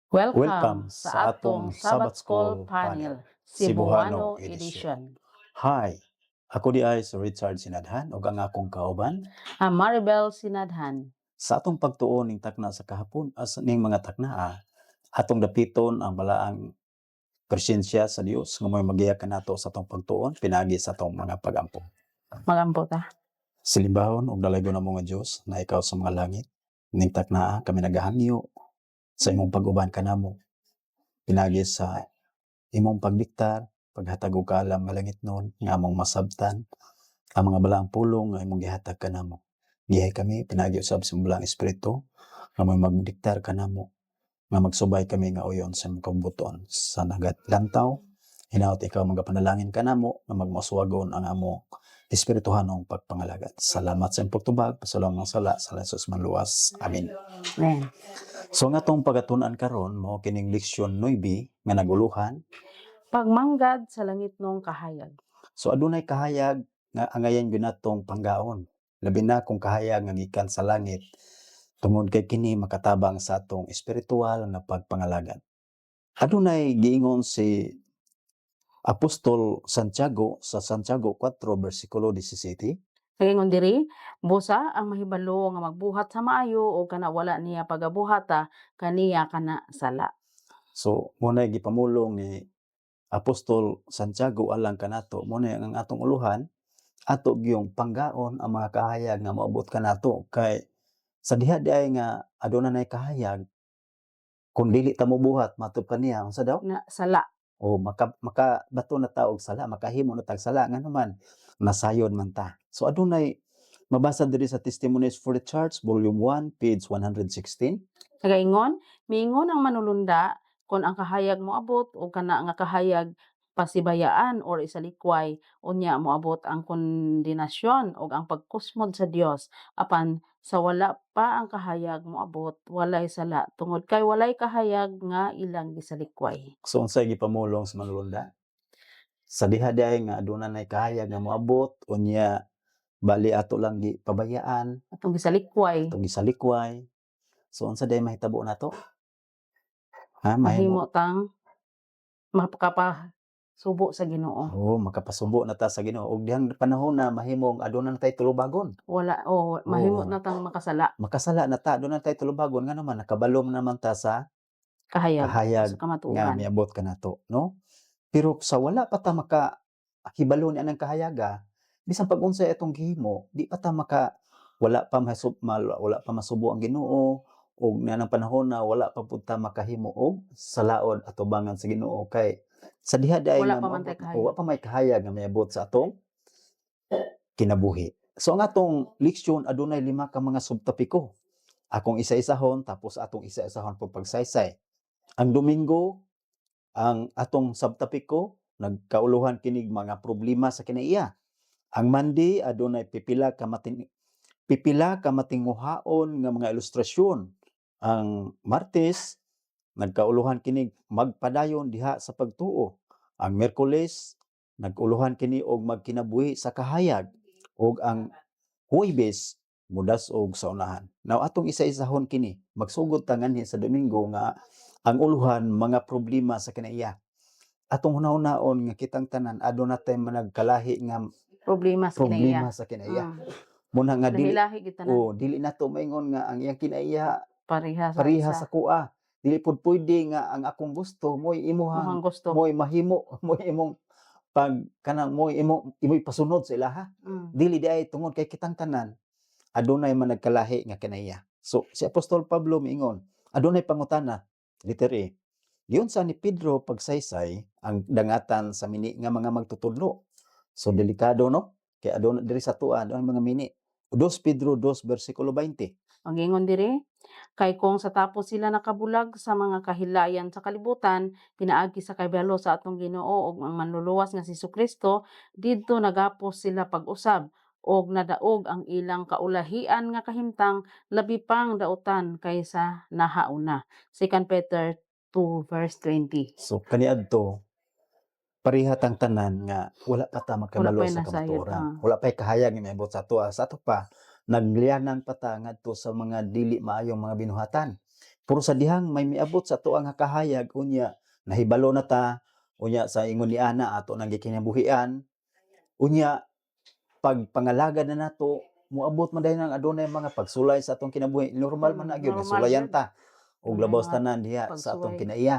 Welcome, Welcome sa atong Sabbath School Panel, Cebuano Cebuano Edition. Hi, ako diay si Richard Sinadhan ug ang akong kauban Maribel Sinadhan. Sa atong pagtuon ning takna sa kahapon as ning mga taknaa, atong dapiton ang balaang presensya sa Dios nga mo'y magiya kanato sa atong pagtuon pinaagi sa atong mga pagampo. Magampo ta. Silimbahon ug dalaygon namo nga Dios na ikaw sa mga langit, ning taknaa kami nagahangyo sa imong pag-uban kanamo pinaagi sa imong pagdiktar, paghatag og kaalam nga langitnon nga among masabtan ang mga balaang pulong nga imong gihatag kanamo. Giyahi kami pinaagi usab sa imong balaang espiritu nga mo'y magdiktar kanamo nga magsubay kami nga uyon sa imong kabubut-on sa nagalantaw. Hinaot ikaw magapanalangin kanamo nga magmauswagon ang among espirituhanong pagpangalagad. Salamat sa imong pagtubag, pasulong ang sala sa Jesus manluwas. Amen. Amen. So ang atong pagatun-an karon mao kining leksyon 9 nga naguluhan Pagmanggad sa langitnong kahayag. So adunay kahayag nga angayan gyud natong panggaon. Labi na kung kahayag nga gikan sa langit tungod kay kini makatabang sa atong espiritual nga pagpangalagad. Adunay giingon si Apostol Santiago sa Santiago 4 bersikulo 17. Nagaingon diri, busa ang mahibalo nga magbuhat sa maayo o kana wala niya pagabuhata, kaniya kana sala. So mao na gipamulong ni Apostol Santiago alang kanato. Mao na ang atong uluhan, ato gyung panggaon ang mga kahayag nga moabot kanato kay sa diha diay nga aduna nay kahayag, kung dili ta mobuhat matud kaniya, unsa daw? Na sala. O makabato na ta og sala, makahimo na tag sala, ngano man nasayon man ta. So adunay mabasa diri sa Testimonies for the Church, volume 1, page 116. Nagaingon, miingon ang manulunda, kon ang kahayag moabot o kana nga kahayag pasibayaan or isalikway, unya moabot ang kondenasyon ug ang pagkusmod sa Dios. Apan sa wala pa ang kahayag moabot, walay sala tungod kay walay kahayag nga ilang gisalikway. So unsay gipamulong sa manulunda? Sa diha diay nga aduna nay kahayag nga moabot, unya bali ato lang gipabayaan, Atong gisalikway, atong gisalikway. So unsa diay mahitabo nato? Ha, mahimo mahimo tang makapasubo sa Ginoo. Oh, makapasubo na ta sa Ginoo ug dihang panahon na mahimong aduna na tay tulubagon. Wala o mahimo Oo. na tang makasala. Makasala na ta, aduna tay tulubagon, ngano man nakabalom naman ta sa kahayag, kahayag sa nga kamatuoran. miabot kanato, no? Pero sa wala pa ta maka hibalo ni anang kahayaga, bisan pag unsay atong gihimo, di pa ta maka wala pa masub, mal, wala pa masubo ang Ginoo ug nianang panahon na wala pa pud ta makahimo og salaod atubangan sa Ginoo kay sa diha diay Wala nga pa man tay moabot, kahayag. wa pa may kahayag nga miabot sa atong kinabuhi. So ang atong leksyon adunay lima ka mga subtopiko. Akong isa-isahon tapos atong isa-isahon pug pagsaysay. Ang Domingo, ang atong subtopiko nagkauluhan kinig mga problema sa kinaiya. Ang Monday, adunay pipila ka matinguhaon nga mga ilustrasyon. Ang Martes, nagkauluhan kinig magpadayon diha sa pagtuo. Ang Miyerkules, naguluhan kini og magkinabuhi sa kahayag, ug ang Huwebes mudas-og sa unahan. Now atong isa-isahon kini. Magsugod ta nganhi sa Domingo nga ang uluhan mga problema sa kinaiya. Atong hunahunahon nga kitang tanan aduna tay managkalahi nga Problema sa kinaiya. Problema sa kinaiya. Muna nga dili Lahi-lahi gyud tanan. Oh, dili nato maingon nga ang iyang kinaiya Pareha sa pareha isa. Sa kuha. Dili pud pwede nga ang akong gusto mo'y imuhang Muhang gusto. Mo'y mahimo, mo'y imong pag kanang mo'y imo imoy pasunod sa ilaha. Dili diay tungod kay kitang tanan adunay man nagkalahi nga kinaiya. So si Apostol Pablo miingon, adunay pangutana, letter A. Giunsa ni Pedro pagsaysay ang dangatan sa mini nga mga magtutudlo? So delikado, no? Kay aduna diri sa tua adunay mga mini. 2 Pedro 2 bersikulo 20. Ang ingon diri, kay kung sa tapos sila nakabulag sa mga kahilayan sa kalibutan, pinaagi sa kahibalo sa atong Ginoo ug ang manluluwas nga si Kristo, didto nagapos sila pag-usab og nadaog ang ilang kaulahian nga kahimtang labi pang dautan kaysa nahauna. 2 Peter 2 verse 20. So kaniadto pareha tang tanan nga wala pa ta makabalo Wala pa'y sa nasayod, kamatuoran. ah. Wala pa'y kahayag nga miabot sa atoa. Sa ato pa naglianan pa ta ngadto sa mga dili maayong mga binuhatan. Pero sa dihang may miabot sa atoang kahayag, unya nahibalo na ta, unya sa ingon ni ana ato nang gikinabuhian, unya pag pangalagad na nato, moabot man dayon ang adunay mga pagsulay sa atong kinabuhi. Normal man na gyud, Normal sulayan gyud. Ta og Dunay labaw mga tanan diha sa atong pagsuway. Kinaiya.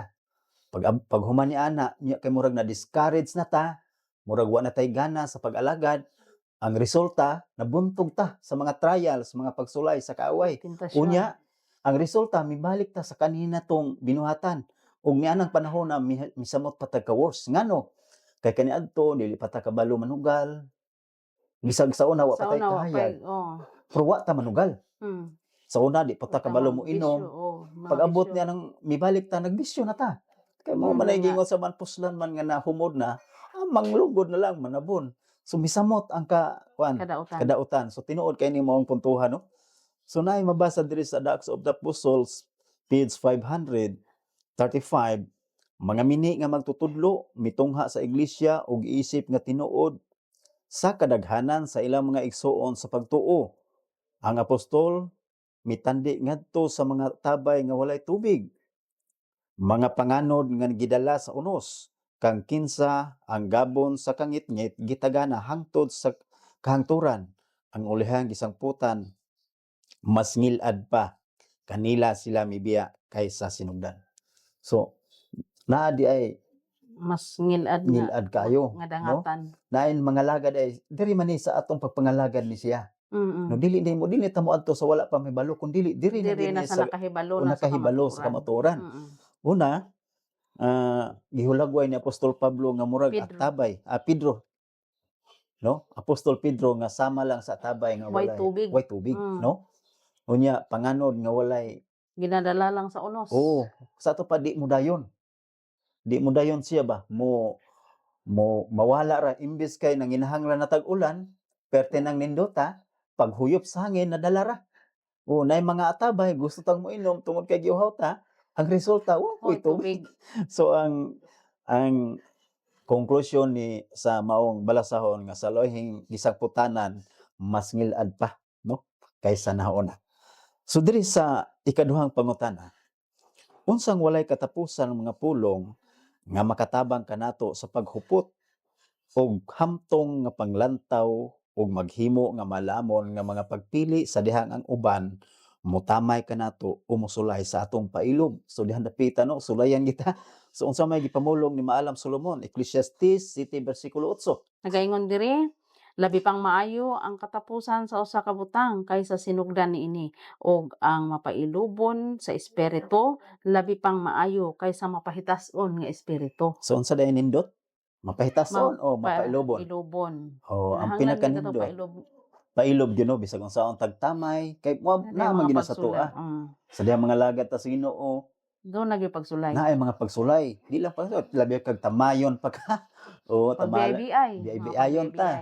Pag human ni ana, nya kay murag na discourage na ta, murag wa na tay gana sa pag-alagad. Ang resulta, nabuntog ta sa mga trials, mga pagsulay sa kaaway. Tentasyon. Unya, ang resulta, mibalik ta sa kanina tong binuhatan. Ug nianang panahon na misamot pa tag ka-worse. Ngano? Kay kaniadto dili pa ta kabalo manugal. Bisag sa una wa pa Sa tay una, wa kahayag, pa'y oh. pero wa ta manugal. Sa una di pa ta Wa ta kabalo mo magbisyo, inom. oh, mga Pag abot bisyo. niya nang mibalik ta, nagbisyo na ta. Kay mo man ay Nga. gingon sa manpuslan man nga nahumod na, manglugod na lang manabon. So misamot ang ka kuan Kadautan. Kadautan. So tinuod kay ni maong puntuhan, no. So naay mabasa diri sa The Acts of the Apostles, page 535: Mga mini nga magtutudlo mitungha sa iglesia og giisip nga tinuod sa kadaghanan sa ilang mga igsuon sa pagtuo. Ang apostol mitandi ngadto sa mga tabay nga walay tubig, mga panganod nga gidala sa unos, kang kinsa ang gabon sa kangitngit gitagana hangtod sa kahangturan. Ang ulihang gisangputan mas ngilad pa kanila sila mibiya kaysa sinugdan. So naa di ay Mas ngilad nga ngilad kayo, nga no? dangatan. Nain mga lagad ay diri man ni sa atong pagpangalagad ni siya. No, dili ni mo dili ta mo adto sa wala pa may balo, kun dili diri na Diri gyud na ni sa sa nakahibalo o na sa nakahibalo sa kamatuoran. kamatuoran. Una, gihulagway ni Apostol Pablo nga murag Pedro. atabay, Pedro. No? Apostol Pedro nga sama lang sa atabay nga Way walay tubig. way tubig, no? Unya panganod nga walay Ginadala lang sa unos. Oo, sa ato pa di mo dayon. Di mo dayon siya ba? Mo mawala ra imbes kay nanginahanglan na tag-ulan, perte nang nindota, paghuyop sa hangin nadala ra. O nay mga atabay gusto tang mo inom tungod kay giuhaw ta, ang resulta wa Way koy tubig. tubig. So ang conclusion ni sa maong balasahon nga sa lohing gisagputanan mas ngilad pa, no, kaysa nauna. So diri sa ikaduhang pangutana, unsang walay katapusan mga pulong nga makatabang kanato sa paghupot og hamtong nga panglantaw ug maghimo nga malamon nga mga pagpili sa dihang ang uban motamay kanato o mosulay sa atong pailob? So dihang dapita, no, sulayan kita. So unsa may gipamulong ni Maalam Solomon? Ecclesiastes 7 bersikulo 8. Nagaingon diri, labi pang maayo ang katapusan sa usa ka butang kaysa sinugdan niini, ug ang mapailubon sa espiritu labi pang maayo kaysa mapahitas-on nga espiritu. So unsa day nindot? Mapahitason o mapailobon? Mapailubon. Oh, ang Kinahanglan gyud ato pinakanindot. pailob. Pailob gyud, no, bisag unsaon tagtamay kay mo Naa na man mga gyud na sa pagsulay. tuwa. Sa dihang mga lagad ta sa Ginoo, Doon na gyud pagsulay. naay mga pagsulay. Di lang pagsulay, labi kag tamayon pa ka. O Pag tamala. BIBI. BIBI-ayon ta.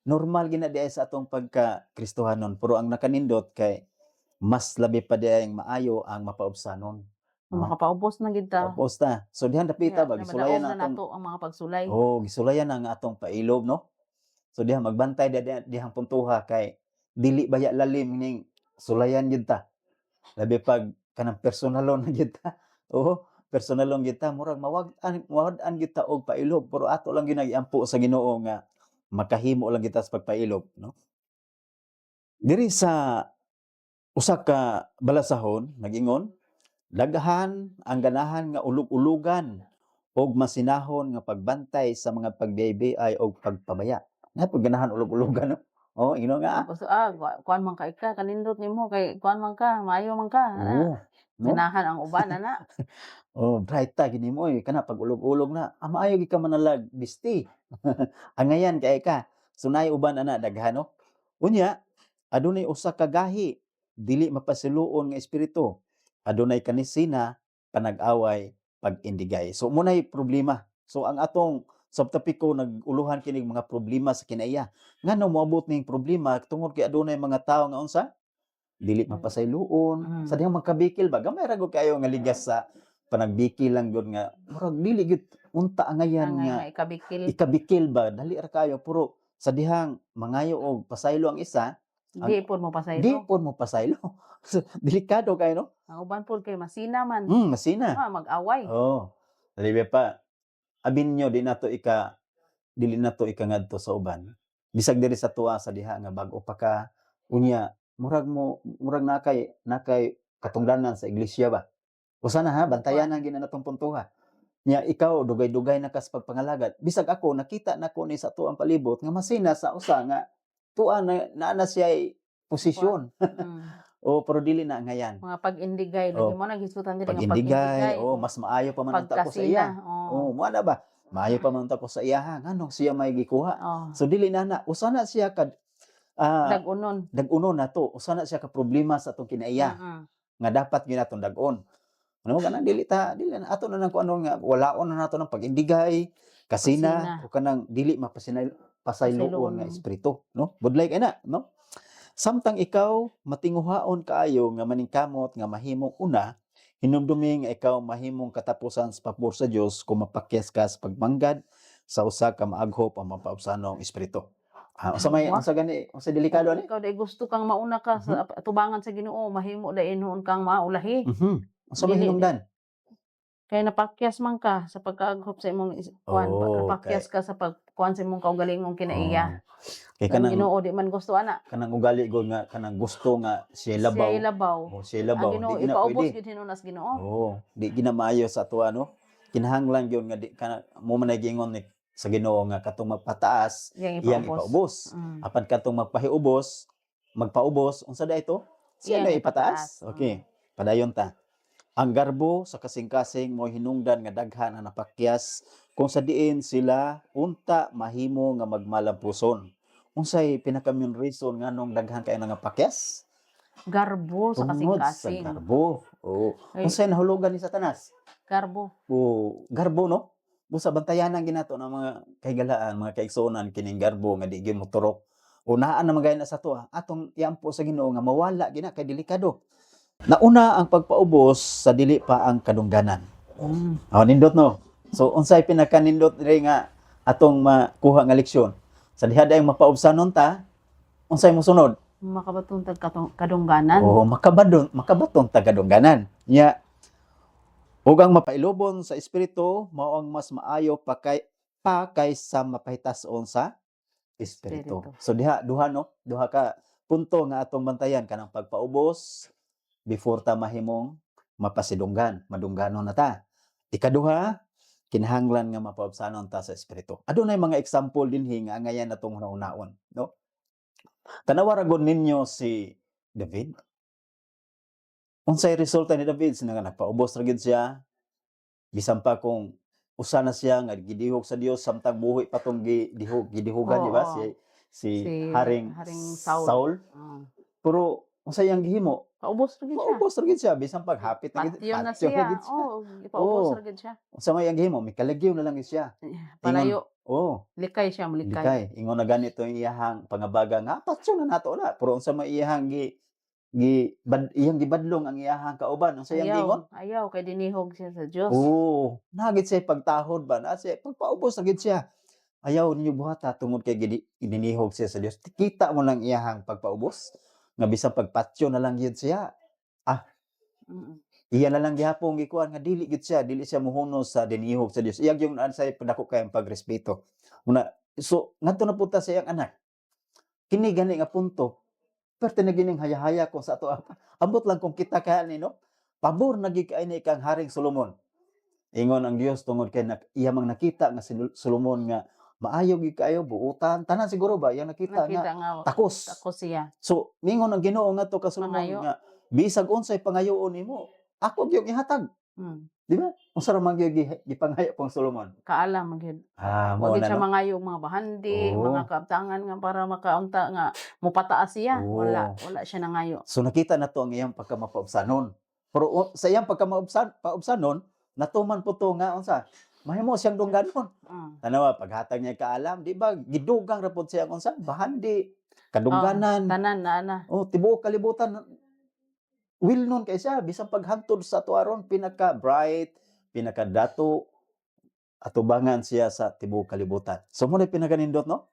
Normal gina di ay sa atong pagka Kristohanon, pero ang nakanindot kay mas labi pa di ay maayo ang mapaubsanon. No? Makapaubos na gid ta. Paubos ta. So dihan dapita ba Kaya gisulayan madaog ang na atong nato ang mga pagsulay. Oh, gisulayan ang atong pailob, no? So diha magbantay dihang puntuha kay dili baya lalim ning sulayan gyud ta. Labi pag kanang personalon na gyud ta. Oo, personalon gyud ta, murag mawag-an mawad-an gyud ta og pailob, pero ato lang gyud giampo sa Ginoo nga makahimo lang kita sa pagpailob, no? Diri sa usa ka balasahon nagingon, daghan ang ganahan nga ulug-ulugan og masinahon nga pagbantay sa mga pagbiyaybiyay og pagpabaya. Na pag ganahan ulug-ulugan, no? Oh, ino nga. Gusto kuan man ka ika kanindot nimo kay kuan man ka, maayo man ka. Ana. Oo. No? Ganahan ang uban ana. Oh, bright ta gini mo eh. Kana pag ulog-ulog na, maayo gid ka manalag bisti. Angayan kay ka. Sunay uban ana daghan, no. Unya, adunay usa ka gahi dili mapasiluon nga espiritu. Adunay kanisina, panag-away, pag-indigay. So munay problema. So ang atong subtopic ko nag-uluhan kining mga problema sa kinaiya. Ngano moabot ning problema? Tungod kay adunay mga tawo nga unsa? Dili mapasayloon. Sa dihang magkabikil ba, gamay ra gud kayo nga ligas sa panagbikil lang gyud nga murag dili gyud unta angayan Nga nga nga ikabikil. Ikabikil ba, dali ra kayo, pero sa dihang mangayo og pasaylo ang isa, Di pod mo pasaylo. Di pod mo pasaylo. So, delikado kayo, no? Ang uban pod kay masina man. Masina. Ah, mag-away. Oh. Dali pa. Abin nyo, di nato ika dili nato ikangadto sa uban. Bisag diri sa tuwa sa diha nga bag-o pa ka, unya murag mo murag nakay katungdanan sa iglesia ba. Usa na ha, bantayan ang ginanatong puntuha. Nya ikaw dugay-dugay na kas pagpangalagad. Bisag ako nakita nako ni sa tuang palibot nga masina sa usa nga tuwa na naa na siya posisyon. O pero dili na ngayan. Mga pag-indigay lagi Oh. mo nagisutan diri nga Pag-indigay, pag-indigay. oh, mas maayo pa man unta ko sa Pagkasina. iya. Oh. Oh, mo na ba? Maayo pa man unta ko sa iya ha. Nganong siya may gikuha? Oh. So dili na na usa na siya kad Dag-unon. dag-uno na to. Usa na siya ka problema sa atong kinaiya nga dapat gyud natong dag-on. Ano kanang dili ta dili na ato na nang kuano nga walaon na nato ng pag-indigay, kasina, Kasina. o kanang dili mapasinay pasayloon Pasayloon. nga espiritu, no? Budlay kay na, no? Samtang ikaw matinguhaon kaayo nga maningkamot nga mahimong una, hinumdumi nga ikaw mahimong katapusan sa pabor sa Dios kung mapakyas ka sa pagmanggad sa usa ka maaghop ang mapaubsanong espiritu. Ah, unsa may Wa. unsa gani unsa delikado ani? Ikaw dai gusto kang mauna ka sa atubangan sa Ginoo, mahimo dai nuon kang maulahi. Unsa may Dili hinungdan? Kay napakyas man ka sa pagkaaghop sa imong kuan, Oh, napakyas ka sa pagkuan sa imong kaugalingong kinaiya. Oh. Kay Ang kanang Ginoo di man gusto ana. Kanang ugali gud nga kanang gusto nga siya labaw. Siya labaw. Oh, siya labaw. Ang Ginoo Di gina ipaubos pwede. gyud hinuon Ginoo. Oo, di gina maayo sa ato, ano. Kinahanglan gyud nga di ka mo man ay giingon ni sa Ginoo nga katong magpataas Iyang iyang ipaubos. ipaubos. Apan katong magpahiubos, magpaubos, unsa da ito? Siya Iyang na ipataas. ipataas. Okay, padayon ta. Ang garbo sa kasing-kasing mo hinungdan nga daghan ang napakyas kung sa diin sila unta mahimo nga magmalampuson. Unsay pinaka-main reason nganong daghan kay nga pakyas? Garbo sa Tungod sa kasing-kasing. garbo. Oo. Ay, Unsay nahulugan ni Satanas? garbo. O garbo, no? Busa bantayanan ginato ng mga kahigalaan, mga kaigsuonan kining garbo nga di gyud moturok. O naa na magay na sa ato, atong iampo sa Ginoo nga mawala gina kay delikado. Nauna ang pagpaubos sa dili pa ang kadungganan. Oh, nindot, no. So unsay pinakanindot diri nga atong makuha nga leksyon? Sa diha dayong mapaubsanon ta, unsay mosunod? Makabatong tag kadungganan. Oo, makabadon, makabaton tagadungganan. Nya ug ang mapailobon sa espiritu mao ang mas maayo pa kaysa mapahitason sa espiritu. Espiritu. So diha duha, no, duha ka punto nga atong bantayan, kanang pagpaubos before ta mahimong mapasidunggan, madungganon na ta. Ikaduha, kinahanglan nga mapaubsanon ta sa espiritu. Adunay mga example dinhi nga angayan natong hunahunaon, no? Tanawa ra gud ninyo si David. Unsay resulta ni David? Sina nga nagpaubos ra gyud siya. Bisan pa kung usa na siya nga gidihog sa Dios samtang buhi pa tong gidihog gidihogan, di ba? Oo. Si Si Haring Haring Saul. Saul. Pero unsay iyang gihimo? Paubos ra gyud siya. Paubos ra gyud siya bisan pag hapit na gyud. Patyon na Patyon siya. gyud siya. Oo, ipaubos Oo. ra gyud siya. Unsa may iyang gihimo? Mikalagyo na lang gyud siya. Palayo, Oh, likay siya, malikay. likay. Ingon na ganito yung iyahang pangabaga nga patyon na nato na. Pero unsa may iyahang gi gi bad, iyang gibadlong ang iyahang kauban? Unsa iyang giingon? Ayaw, ayaw kay dinihog siya sa Dios. Oo, nagit siya pagtahod ba na siya pagpaubos na gid siya. Ayaw ninyo buhata tungod kay gidinihog siya sa Dios. Kita mo lang iyahang pagpaubos nga bisan pagpatyo na lang gyud siya. Iya na lang gihapon gikuan nga dili gyud siya, dili siya muhunos sa dinihog sa Dios. Iya gyud naan sa padako kay ang pagrespeto. Una, so ngadto na punta sa iyang anak. Kini gani nga punto. Perte na gining hayahaya kung sa ato. Ambot lang kung kita kaya ni, no. Pabor na gid kay ni kang Haring Solomon. Ingon ang Dios tungod kay iya mang nakita nga si Solomon nga maayo gid kaayo buutan tanan siguro ba iyang nakita, nga Nakita nga takos. takos siya. So mingon ang Ginoo ngadto ka Solomon Pangayo. nga bisag unsay pangayoon nimo, ako gyud ihatag. Di ba? Unsa ra man gyud gipangayo pang Solomon? Kaalam man gyud. Ah, Wa mo gyud na siya no. mangayo og mga bahandi, Oo. mga kaabtangan nga para makaunta nga mopataas siya. Oo. Wala, wala siya nangayo. So nakita na to ang iyang pagkamapaubsanon. Pero sa iyang pagkamaubsan paubsanon, natuman po to nga unsa? Mahimo siyang dungganon. Tanawa paghatag niya kaalam, di ba? Gidugang ra pod siya ang unsa? Bahandi, kadungganan. Tanan na ana. Oh, tibuok kalibutan will nun kay siya bisan paghantod sa ato aron pinaka bright, pinaka dato atubangan siya sa tibuok kalibutan. So mo na pinakanindot, no?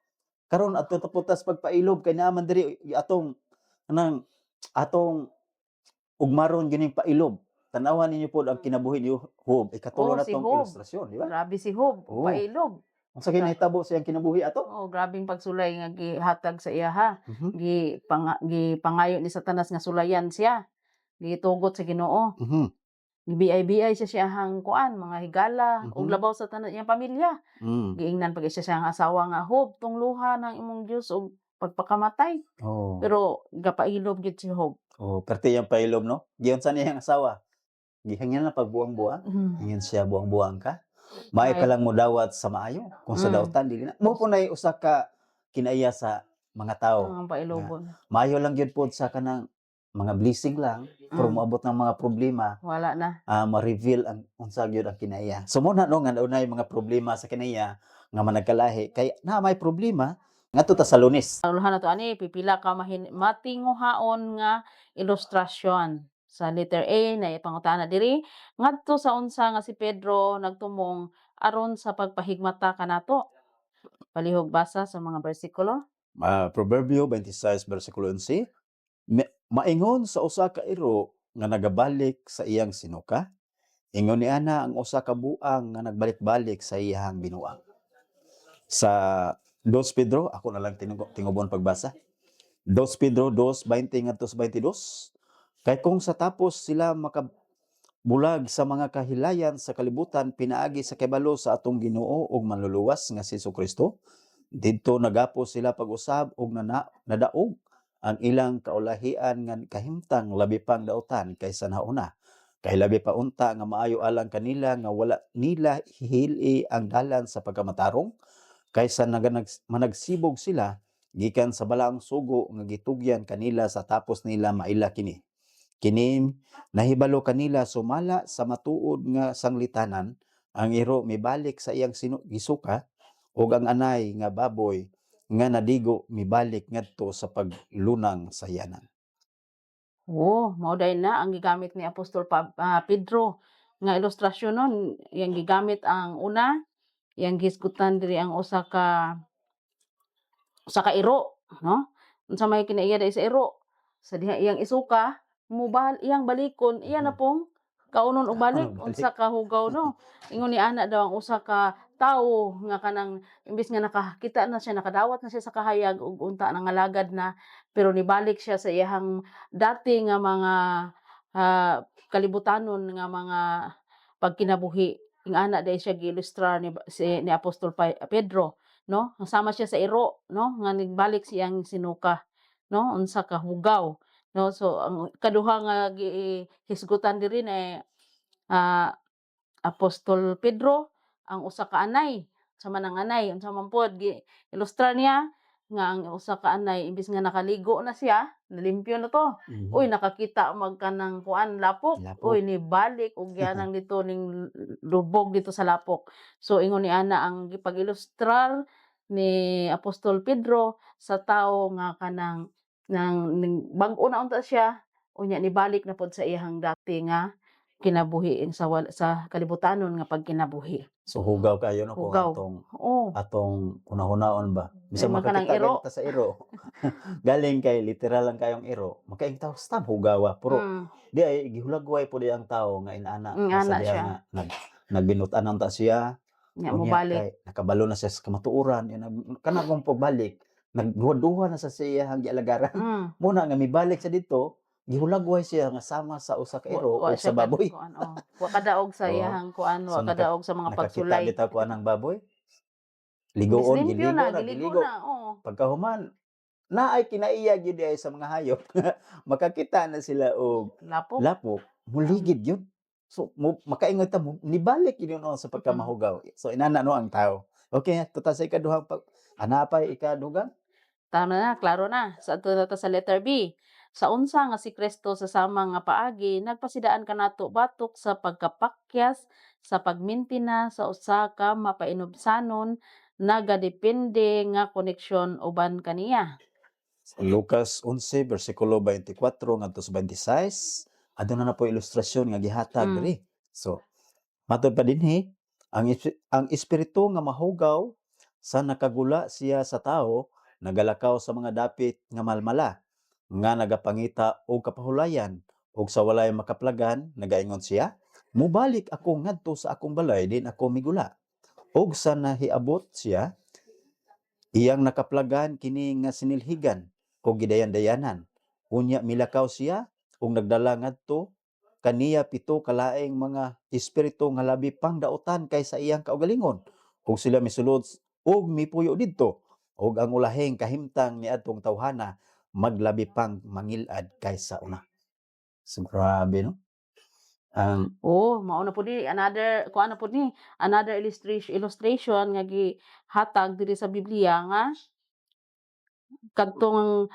Karon adto ta putas pagpailob kay naa man diri atong Kanang atong ugmaron gining pailob. Tan-awan ninyo pod ang kinabuhi ni Job. Ikatulo Oh, na si tong Job. ilustrasyon, di ba? Grabe si Job, Oo. pailob. Unsa kay nahitabo sa iyang kinabuhi ato? Oh, grabeng pagsulay nga gihatag sa iya ha. Gipangayo ni Satanas nga sulayan siya. Gitugot sa Ginoo. Gibiay-biay siya siyahang kuan, mga higala, ug labaw sa tanan iyang pamilya. Giingnan pag siya siyang asawa nga, "Hob, tungluha ng imong Dios og pagpakamatay." Pero gapailob gyud si Job. Oh, perti iyang pailob, no? Giunsa niya iyang asawa? Gihangyan na pagbuang-buang. Ingon siya, "Buang-buang ka. Maayo ka lang modawat sa maayo. Kung sa dautan, dili na." Mao po nay usa ka kinaiya sa mga tao. Ang pailobon. Maayo lang gyud pod sa kanang mga blessing lang, pero moabot ng mga problema, Wala na. Ma-reveal ang unsa gyud ang kinaiya. So mo na no nga naunay mga problema sa kinaiya nga managkalahi kay na may problema ngadto ta sa Lunes. Uluhan na to ani, pipila ka matinguhaon nga ilustrasyon. Sa letter A na ipangutana diri ngadto sa unsa nga si Pedro nagtumong aron sa pagpahigmata kanato. Palihog basa sa mga bersikulo. Proverbio 26 versikulo 11, "Maingon sa usa ka iro nga nagabalik sa iyang sinuka, ingon ni ana ang usa ka buang nga nagbalik-balik sa iyang binuang." Sa 2 Pedro, ako na lang tingubon pagbasa. 2 Pedro 2:20 ngadto sa 22, "Kay kung sa tapos sila makabulag sa mga kahilayan sa kalibutan pinaagi sa kahibalo sa atong Ginoo ug Manluluwas nga si Kristo, didto nagapos sila pag-usab og nadaog ang ilang kaulahian nga kahimtang labi pang dautan kaysa nauna. Kay labi pa unta nga maayo alang kanila nga wala nila hihili ang dalan sa pagkamatarong kaysa managsibog sila gikan sa balaang sugo nga gitugyan kanila sa tapos nila maila kini. Kini nahibalo kanila sumala sa matuod nga sanglitanan, ang iro mibalik sa iyang gisuka ug ang anay nga baboy nga nadigo mibalik ngadto sa paglunang sa yanan." Oh, mao day na ang gigamit ni Apostol Pedro nga ilustrasyon nun, iyang gigamit ang una, iyang gihisgutan diri ang usa ka iro, no? Unsa may kinaiya dai sa iro? Sa diha iyang isuka, mubal iyang balikon, iya na pong kaunon og balik, Balik. Unsa ka hugaw, no? Ingon ni ana daw ang usa ka tawo nga kanang imbis nga nakakita na siya, nakadawat na siya sa kahayag ug unta nangalagad na, pero nibalik siya sa iyahang dati nga mga kalibutanon nga mga pagkinabuhi. Ingana dai siya giilustrar ni Apostol Pedro, no? Sama siya sa iro, no? Nga nigbalik siyang sinuka, no? Unsa ka hugaw, no? So ang kaduha nga gihisgutan diri na Apostol Pedro, ang usa ka anay, sa man ang anay, unsa man pod gi-ilustrar niya nga ang usa ka anay imbis nga nakaligo na siya, nalimpyo na to. Uy, nakakita magkanang kuan, lapok. Lapok. Uy, nibalik og yanang dito ning lubog dito sa lapok. So ingon ni ana ang gipag-ilustrar ni Apostol Pedro sa tawo nga kanang nang ning bag-o na unta siya, unya nibalik na pod sa iyang dati nga kinabuhi sa kalibutanon nga pagkinabuhi. So hugaw kayo no kung Hugaw. atong Oo. atong hunahunaon ba. Bisan Ay, mga kanang makakita iro. ganita ta sa iro. Galing kay literal lang kayong iro. Makaing tao stab hugawa. Pero di ay gihulagway po di ang tao nga inana Ingana sa diha siya. nga nagbinut-anan ta siya. Nya Unya mobalik. kay nakabalo na siya sa kamatuoran, yun, kanang kung pagbalik nagduha-duha na sa siya ang gialagaran. Muna nga mibalik sa dito, gihulagway siya nga sama sa usa ka iro Wa o siya sa baboy. kuan, oh. Wa kadaog sa iyahang kuan, wa So, kadaog sa mga nakakita pagsulay. bitaw ko anang baboy. Ligoon, Limpyo giligo na, na, giligo giligo. na, oo. Pagkahuman, naay kinaiya gyud ay sa mga hayop. Makakita na sila og Lapok. lapok, muligid yun. So mo, makaingon ta mo, nibalik yun no, sa pagkamahugaw. So inana no ang tao. Okay, tuta sa ikaduhang pag ana pa ikadugang. Tama na, klaro na. Sa ato na ta sa letter B. Sa unsa nga si Kristo sa sama nga paagi nagpasidaan kanato batok sa pagkapakyas sa pagmintina sa usa ka mapainubsanon nagadepende nga koneksyon uban kaniya. Sa Lucas 11 versikulo 24 ngadto sa 26, aduna na po ilustrasyon nga gihatag diri. So matod pa dinhi ang espiritu nga mahugaw sa nakagula siya sa tao nagalakaw sa mga dapit nga malmala. Nga nagapangita og kapahulayan ug sa walay makaplagan, nagaingon siya, "Mubalik ako ngadto sa akong balay din ako migula." Ug sa nahiabot siya, iyang nakaplagan kini nga sinilhigan ug gidayan-dayanan. Unya milakaw siya ug nagdala ngadto kaniya pito kalaing mga espiritu nga labi pang dautan kaysa iyang kaugalingon, ug sila misulod ug mipuyo didto, ug ang ulahing kahimtang niadtong tawhana maglabi pang mangilad kaysa una. So grabe, no, ang Oh, mao na pud ni another kuan na pud ni, another illustration nga gihatag diri sa Biblia nga kadtong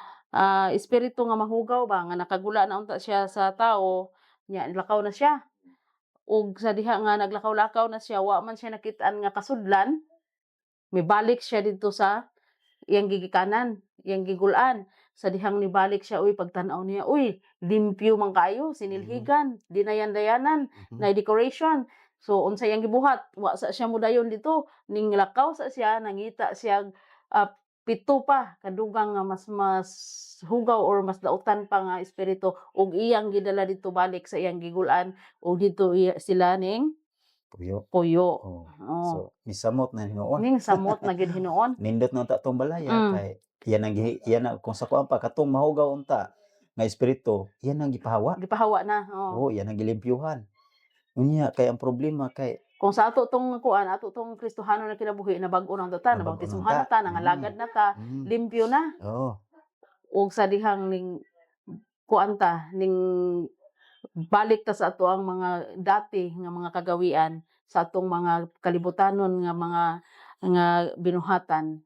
espiritu nga mahugaw ba nga nakagula na unta siya sa tawo, nya lakaw na siya. Ug sa diha nga naglakaw-lakaw na siya, wa man siya nakit-an nga kasudlan, mibalik siya didto sa iyang gigikanan, iyang gigul-an. Sa dihang nibalik siya, uy, pagtan-aw niya, uy, limpyo man kaayo, sinilhigan, dinayan-dayanan, na decoration. So unsa iyang gibuhat? Wa sa siya modayon dito, ning lakaw sa siya, nangita siya pito pa kadugang nga mas mas hugaw or mas dautan pa nga espiritu ug iyang gidala didto balik sa iyang gigul-an ug didto sila ning puyo. Puyo. Oh. Oh. So misamot na hinuon. Ning samot na gyud hinuon. Nindot na unta tong balaya kay iyan ang iyan ang kung sa kuan pa katong mahugaw unta nga espiritu, iyan ang gipahawa. Gipahawa na. Oh. Oh, iyan ang gilimpyuhan. Unya kay ang problema kay Kung sa ato tong kuan, ato tong Kristohano na kinabuhi, na bag-o nang ta, Nabag-o nabautismohan na na ta, nangalagad na ta, limpyo na. Ug sa dihang ning kuan ta, ning balik ta sa ato ang mga dati nga mga kagawian, sa atong mga kalibutanon nga mga nga binuhatan,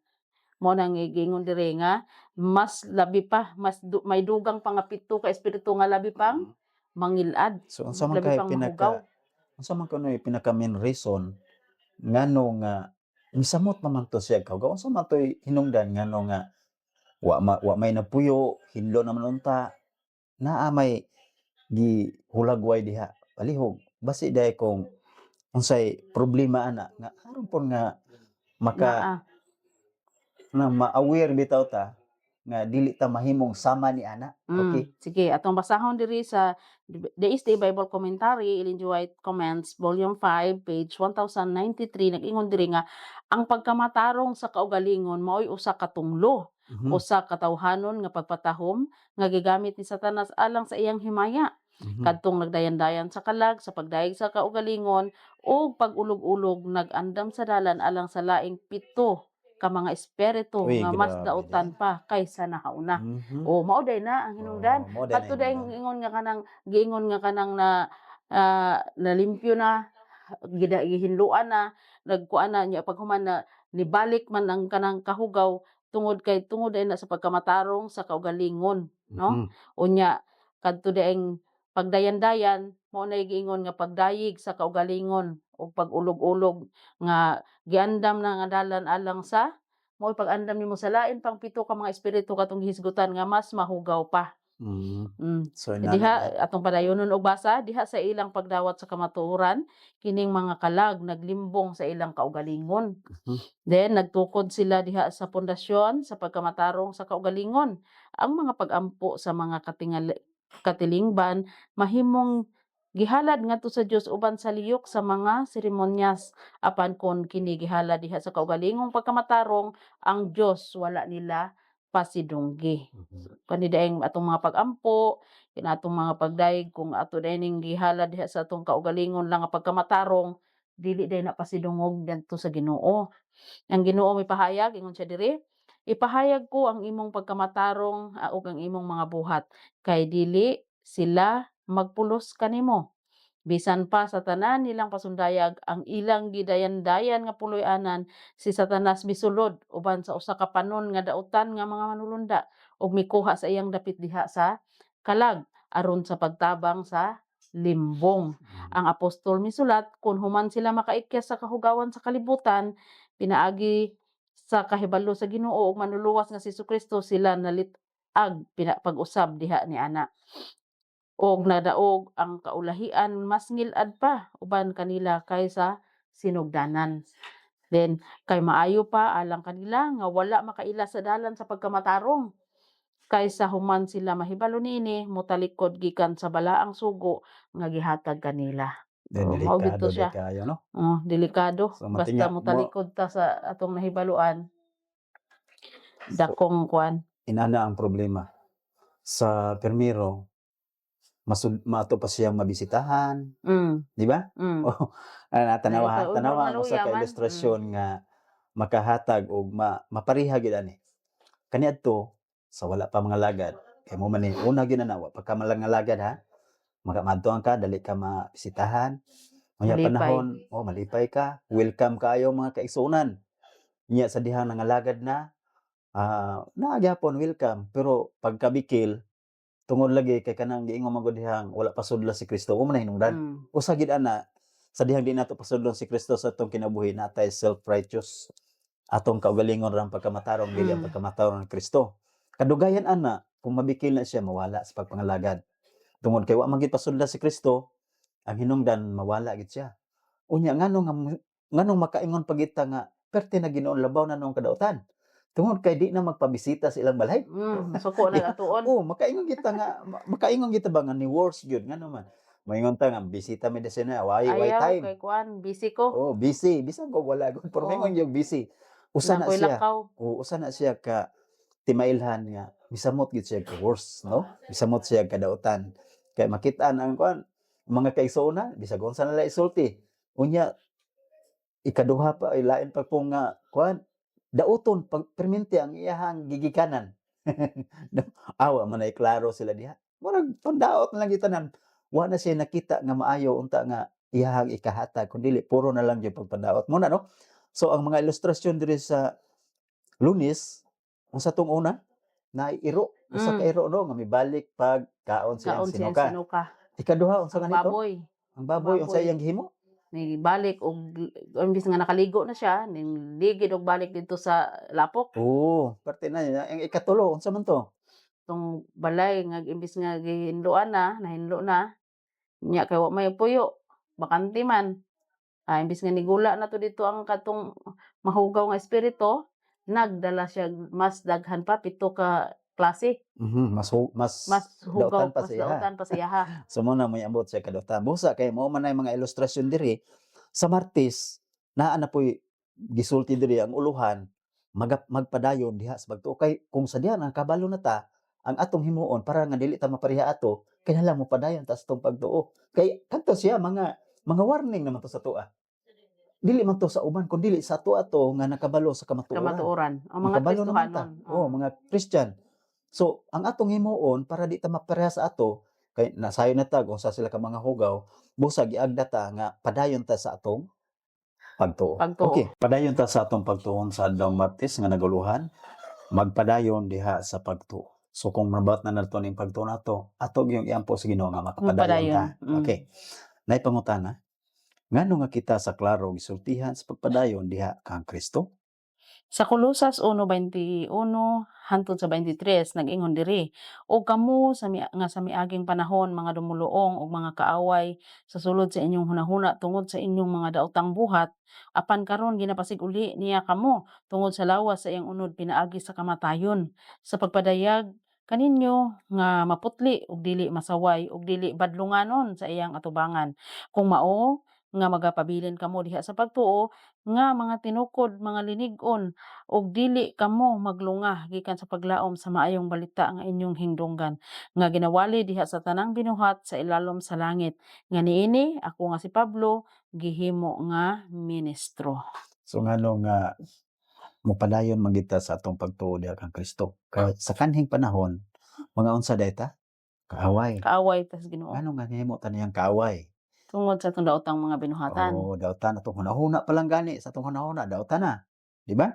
mao nang giingon diri nga mas labi pa, mas may dugang pa nga pito ka espiritu nga labi pang mangilad, So unsa man labi kay pang mahugaw. Pinaka unsa man kunoy pinaka main reason ngano nga misamot naman to siya kahugaw? Unsa man to'y hinungdan ngano nga wa may napuyo, hinlo naman unta, naa may gihulagway diha? Palihog basi diay kung unsay problema ana nga aron pud nga maka Naa. Na ma-aware bitaw ta nga dili ta mahimong sama ni ana. Okay. Sige, atong basahon diri sa The East Bible Commentary, Ellen G. White Comments, Volume 5, page 1093, nag-ingon diri nga ang pagkamatarong sa kaugalingon mao'y usa ka tunglo, usa ka tawhanon nga pagpatahom nga gigamit ni Satanas alang sa iyang himaya. Kadtong nagdayan-dayan sa kalag sa pagdayeg sa kaugalingon ug pag-ulog-ulog, nag-andam sa dalan alang sa laing pito ka mga espiritu Uy, nga mas grabe dautan diay. pa kaysa nahauna. O mao day na ang hinungdan. Oh, mao day na Kadto day hinungdan. Ingon nga kanang giingon nga kanang na nalimpyo na, gida gihinluan na, nagkuan na nya, paghuman na nibalik man ang kanang kahugaw tungod kay tungod day na sa pagkamatarong sa kaugalingon, no? Unya kadto daing pagdayan-dayan, mao nay giingon nga pagdayeg sa kaugalingon ug pag-ulog-ulog nga giandam na nga dalan alang sa mo'y pag-andam nimo sa lain pang pito ka mga espiritu katong gihisgutan nga mas mahugaw pa. So inana Diha na. Atong padayonon og basa diha sa ilang pagdawat sa kamatuoran, kining mga kalag naglimbong sa ilang kaugalingon. Then nagtukod sila diha sa pundasyon sa pagkamatarong sa kaugalingon. Ang mga pag-ampo sa mga katilingban mahimong gihalad ngadto sa Dios uban sa liyok sa mga seremonyas, apan kon kini gihalad diha sa kaugalingong pagkamatarong, ang Dios wala nila pasidunggi. Kani daing atong mga pag-ampo, kini atong mga pagdayeg, kung ato diay ning gihalad diha sa atong kaugalingon lang nga pagkamatarong, dili day na pasidungog didto sa Ginoo. Ang Ginoo may pahayag, ingon siya diri, "Ipahayag ko ang imong pagkamatarong ug ang imong mga buhat, kay dili sila magpulos kanimo. Bisan pa sa tanan nilang pasundayag, ang ilang gidayan-dayan nga puloy-anan, si Satanas misulod uban sa usa ka panon nga dautan nga mga manulunda ug mikuha sa iyang dapit diha sa kalag aron sa pagtabang sa limbong." Ang apostol misulat, kung human sila makaikyas sa kahugawan sa kalibutan, pinaagi sa kahibalo sa Ginoo ug Manluluwas nga si Kristo, sila nalit-ag pag-usab diha ni ana. Og nadaog ang kaulahian mas ngilad pa uban kanila kaysa sinugdanan. Then kay maayo pa alang kanila nga wala makaila sa dalan sa pagkamatarong. Kay sa human sila mahibalo niini, motalikod gikan sa balaang sugo nga gihatag kanila. Then, So, mao delikado gito di siya. kaayo, no? Oh, delikado. So, Basta matinga mo motalikod ta sa atong nahibaluan, So, dakong kuan. Inana ang problema. Sa primero, maato pa siyang mabisitahan, di ba? Mm. Oh, ah, tanawa, Ay, tanawa ang usa maluya ka man. Ilustrasyon nga makahatag og mapareha gyud ani. Kaniadto sa wala pa mga lagad, kay mo man ni una gyud na wa pa ka malangalagad ha. Maka ka, dali ka mabisitahan. Unya Malipay. Panahon, oh, malipay ka, welcome kaayo mga kaigsuonan. Nya sa dihang nangalagad na, naa gyapon welcome, pero pagkabikil tungod lagi kay kanang giingon man gud dihang wala pa sudla si Kristo, mo man hinungdan. Usa gid ana sa dihang di nato pasudlon si Kristo sa atong kinabuhi, natay self-righteous. Atong kaugalingon ra ang pagkamatarong, dili ang pagkamatarong ni Kristo. Kadugayan ana, kung mabikil na siya, mawala sa pagpangalagad. Tungod kay wa man gid pasudla si Kristo, ang hinungdan mawala gid siya. Unya nganong makaingon pa kita nga perte na Ginoon labaw na noong kadautan? Tungod kay di na magpabisita sa ilang balay. Suko na atuon. Oh, makaingon kita ba nga ni worse gyud, ngano man? Maingon ta nga bisita mi na way Ayaw time. kay kuan, busy ko. Oh, busy. Bisan ko wala gud, pero maingon yung busy. Usa na Nakoy siya. lakaw. O usa na siya ka timailhan nga misamot gyud siya ka worse, no? Misamot siya kadautan. Kay makit-an ang kuan mga kaigsoona, bisag unsa na lang isulti. Unya ikaduha pa ay lain pa po nga kuan dauton pag perminti ang iyahang gigikanan. Awa man ay klaro sila diha. Murag pandaot na lang gitanan. Wa na siya nakita nga maayo unta nga iyahang ikahatag kun dili puro na lang gyud pagpandaot mo na, no? So ang mga ilustrasyon diri sa Lunes, unsa tong una? Na iro, usa ka iro, no, nga mibalik pag kaon siyang Kaon siyang sinuka. Sinuka. Ikaduha, unsa Ang ganito? baboy. Ang baboy, unsa Baboy. iyang gihimo? Ni balik og imbis nga nakaligo na siya, niligid og balik dito sa lapok. Oo, parte na niya. Ang ikatulo, unsa man to? Tong balay nga imbis nga gihinloan na, nahinlo na. Nya kay wa may puyo, bakante man. Ah, imbis nga nigula na to dito ang katong mahugaw nga espiritu, nagdala siya mas daghan pa, pito ka klase. Mas Mas hugaw, dautan pa mas sa iya. dautan pa sa iyaha. So mo na moy ambot sa kadautan. Busa kay mo man ay mga ilustrasyon diri sa Martes, naa na po'y gisulti diri ang uluhan magpadayon diha sa pagtuo, kay kung sa diha nakabalo na ta ang atong himuon para nga dili ta mapareha ato, kinahanglan mo padayon ta sa atong pagtuo, kay kadto siya mga warning naman to sa tua, dili man to sa uban kun dili sa ato ato nga nakabalo sa kamatuoran. Kamatuoran. Ang mga Makabalo naman ta. Kristohanon. Oh, mga Christian. So, ang atong himuon para di ta mapareha sa ato, kay nasayo na ta kung sa sila ka mga hugaw, busa giagda ta nga padayon ta sa atong pagtuo. Pagtuo. Okay, padayon ta sa atong pagtuon sa adlaw Martes nga naguluhan, magpadayon diha sa pagtuo. So kung mabat na nato ning pagtuo nato, ato gyung iampo sa Ginoo nga makapadayon ta. Magpadayon. Okay. Nay pangutana, ngano nga kita sa klaro gisultihan sa pagpadayon diha kang Kristo? Sa Kolosas 1:21 hantod sa 23, nag-ingon diri, "O kamo nga sa miaging panahon mga dumuluong ug mga kaaway sa sulod sa inyong hunahuna tungod sa inyong mga daotang buhat, apan karon ginapasig-uli niya kamo tungod sa lawas sa iyang unod pinaagi sa kamatayon, sa pagpadayag kaninyo nga maputli ug dili masaway ug dili badlunganon sa iyang atubangan, kung mao nga magapabilin kamo diha sa pagtuo nga mga tinukod, mga linig-on, ug dili kamo maglunga gikan sa paglaom sa maayong balita nga inyong hingdunggan, nga ginawali diha sa tanang binuhat sa ilalom sa langit, nga niini ako nga si Pablo gihimo nga ministro." So ngano nga mopadayon man kita sa atong pagtuo diha kang Kristo? Kay sa kanhing panahon, mga unsa day ta? Kaaway. Kaaway tas Ginoo. Ngano nga nihimo ta niyang kaaway? Tungod sa atong daotang mga binuhatan. Oh, dautan atong hunahuna pa lang gani, sa atong hunahuna dautan na. Di ba?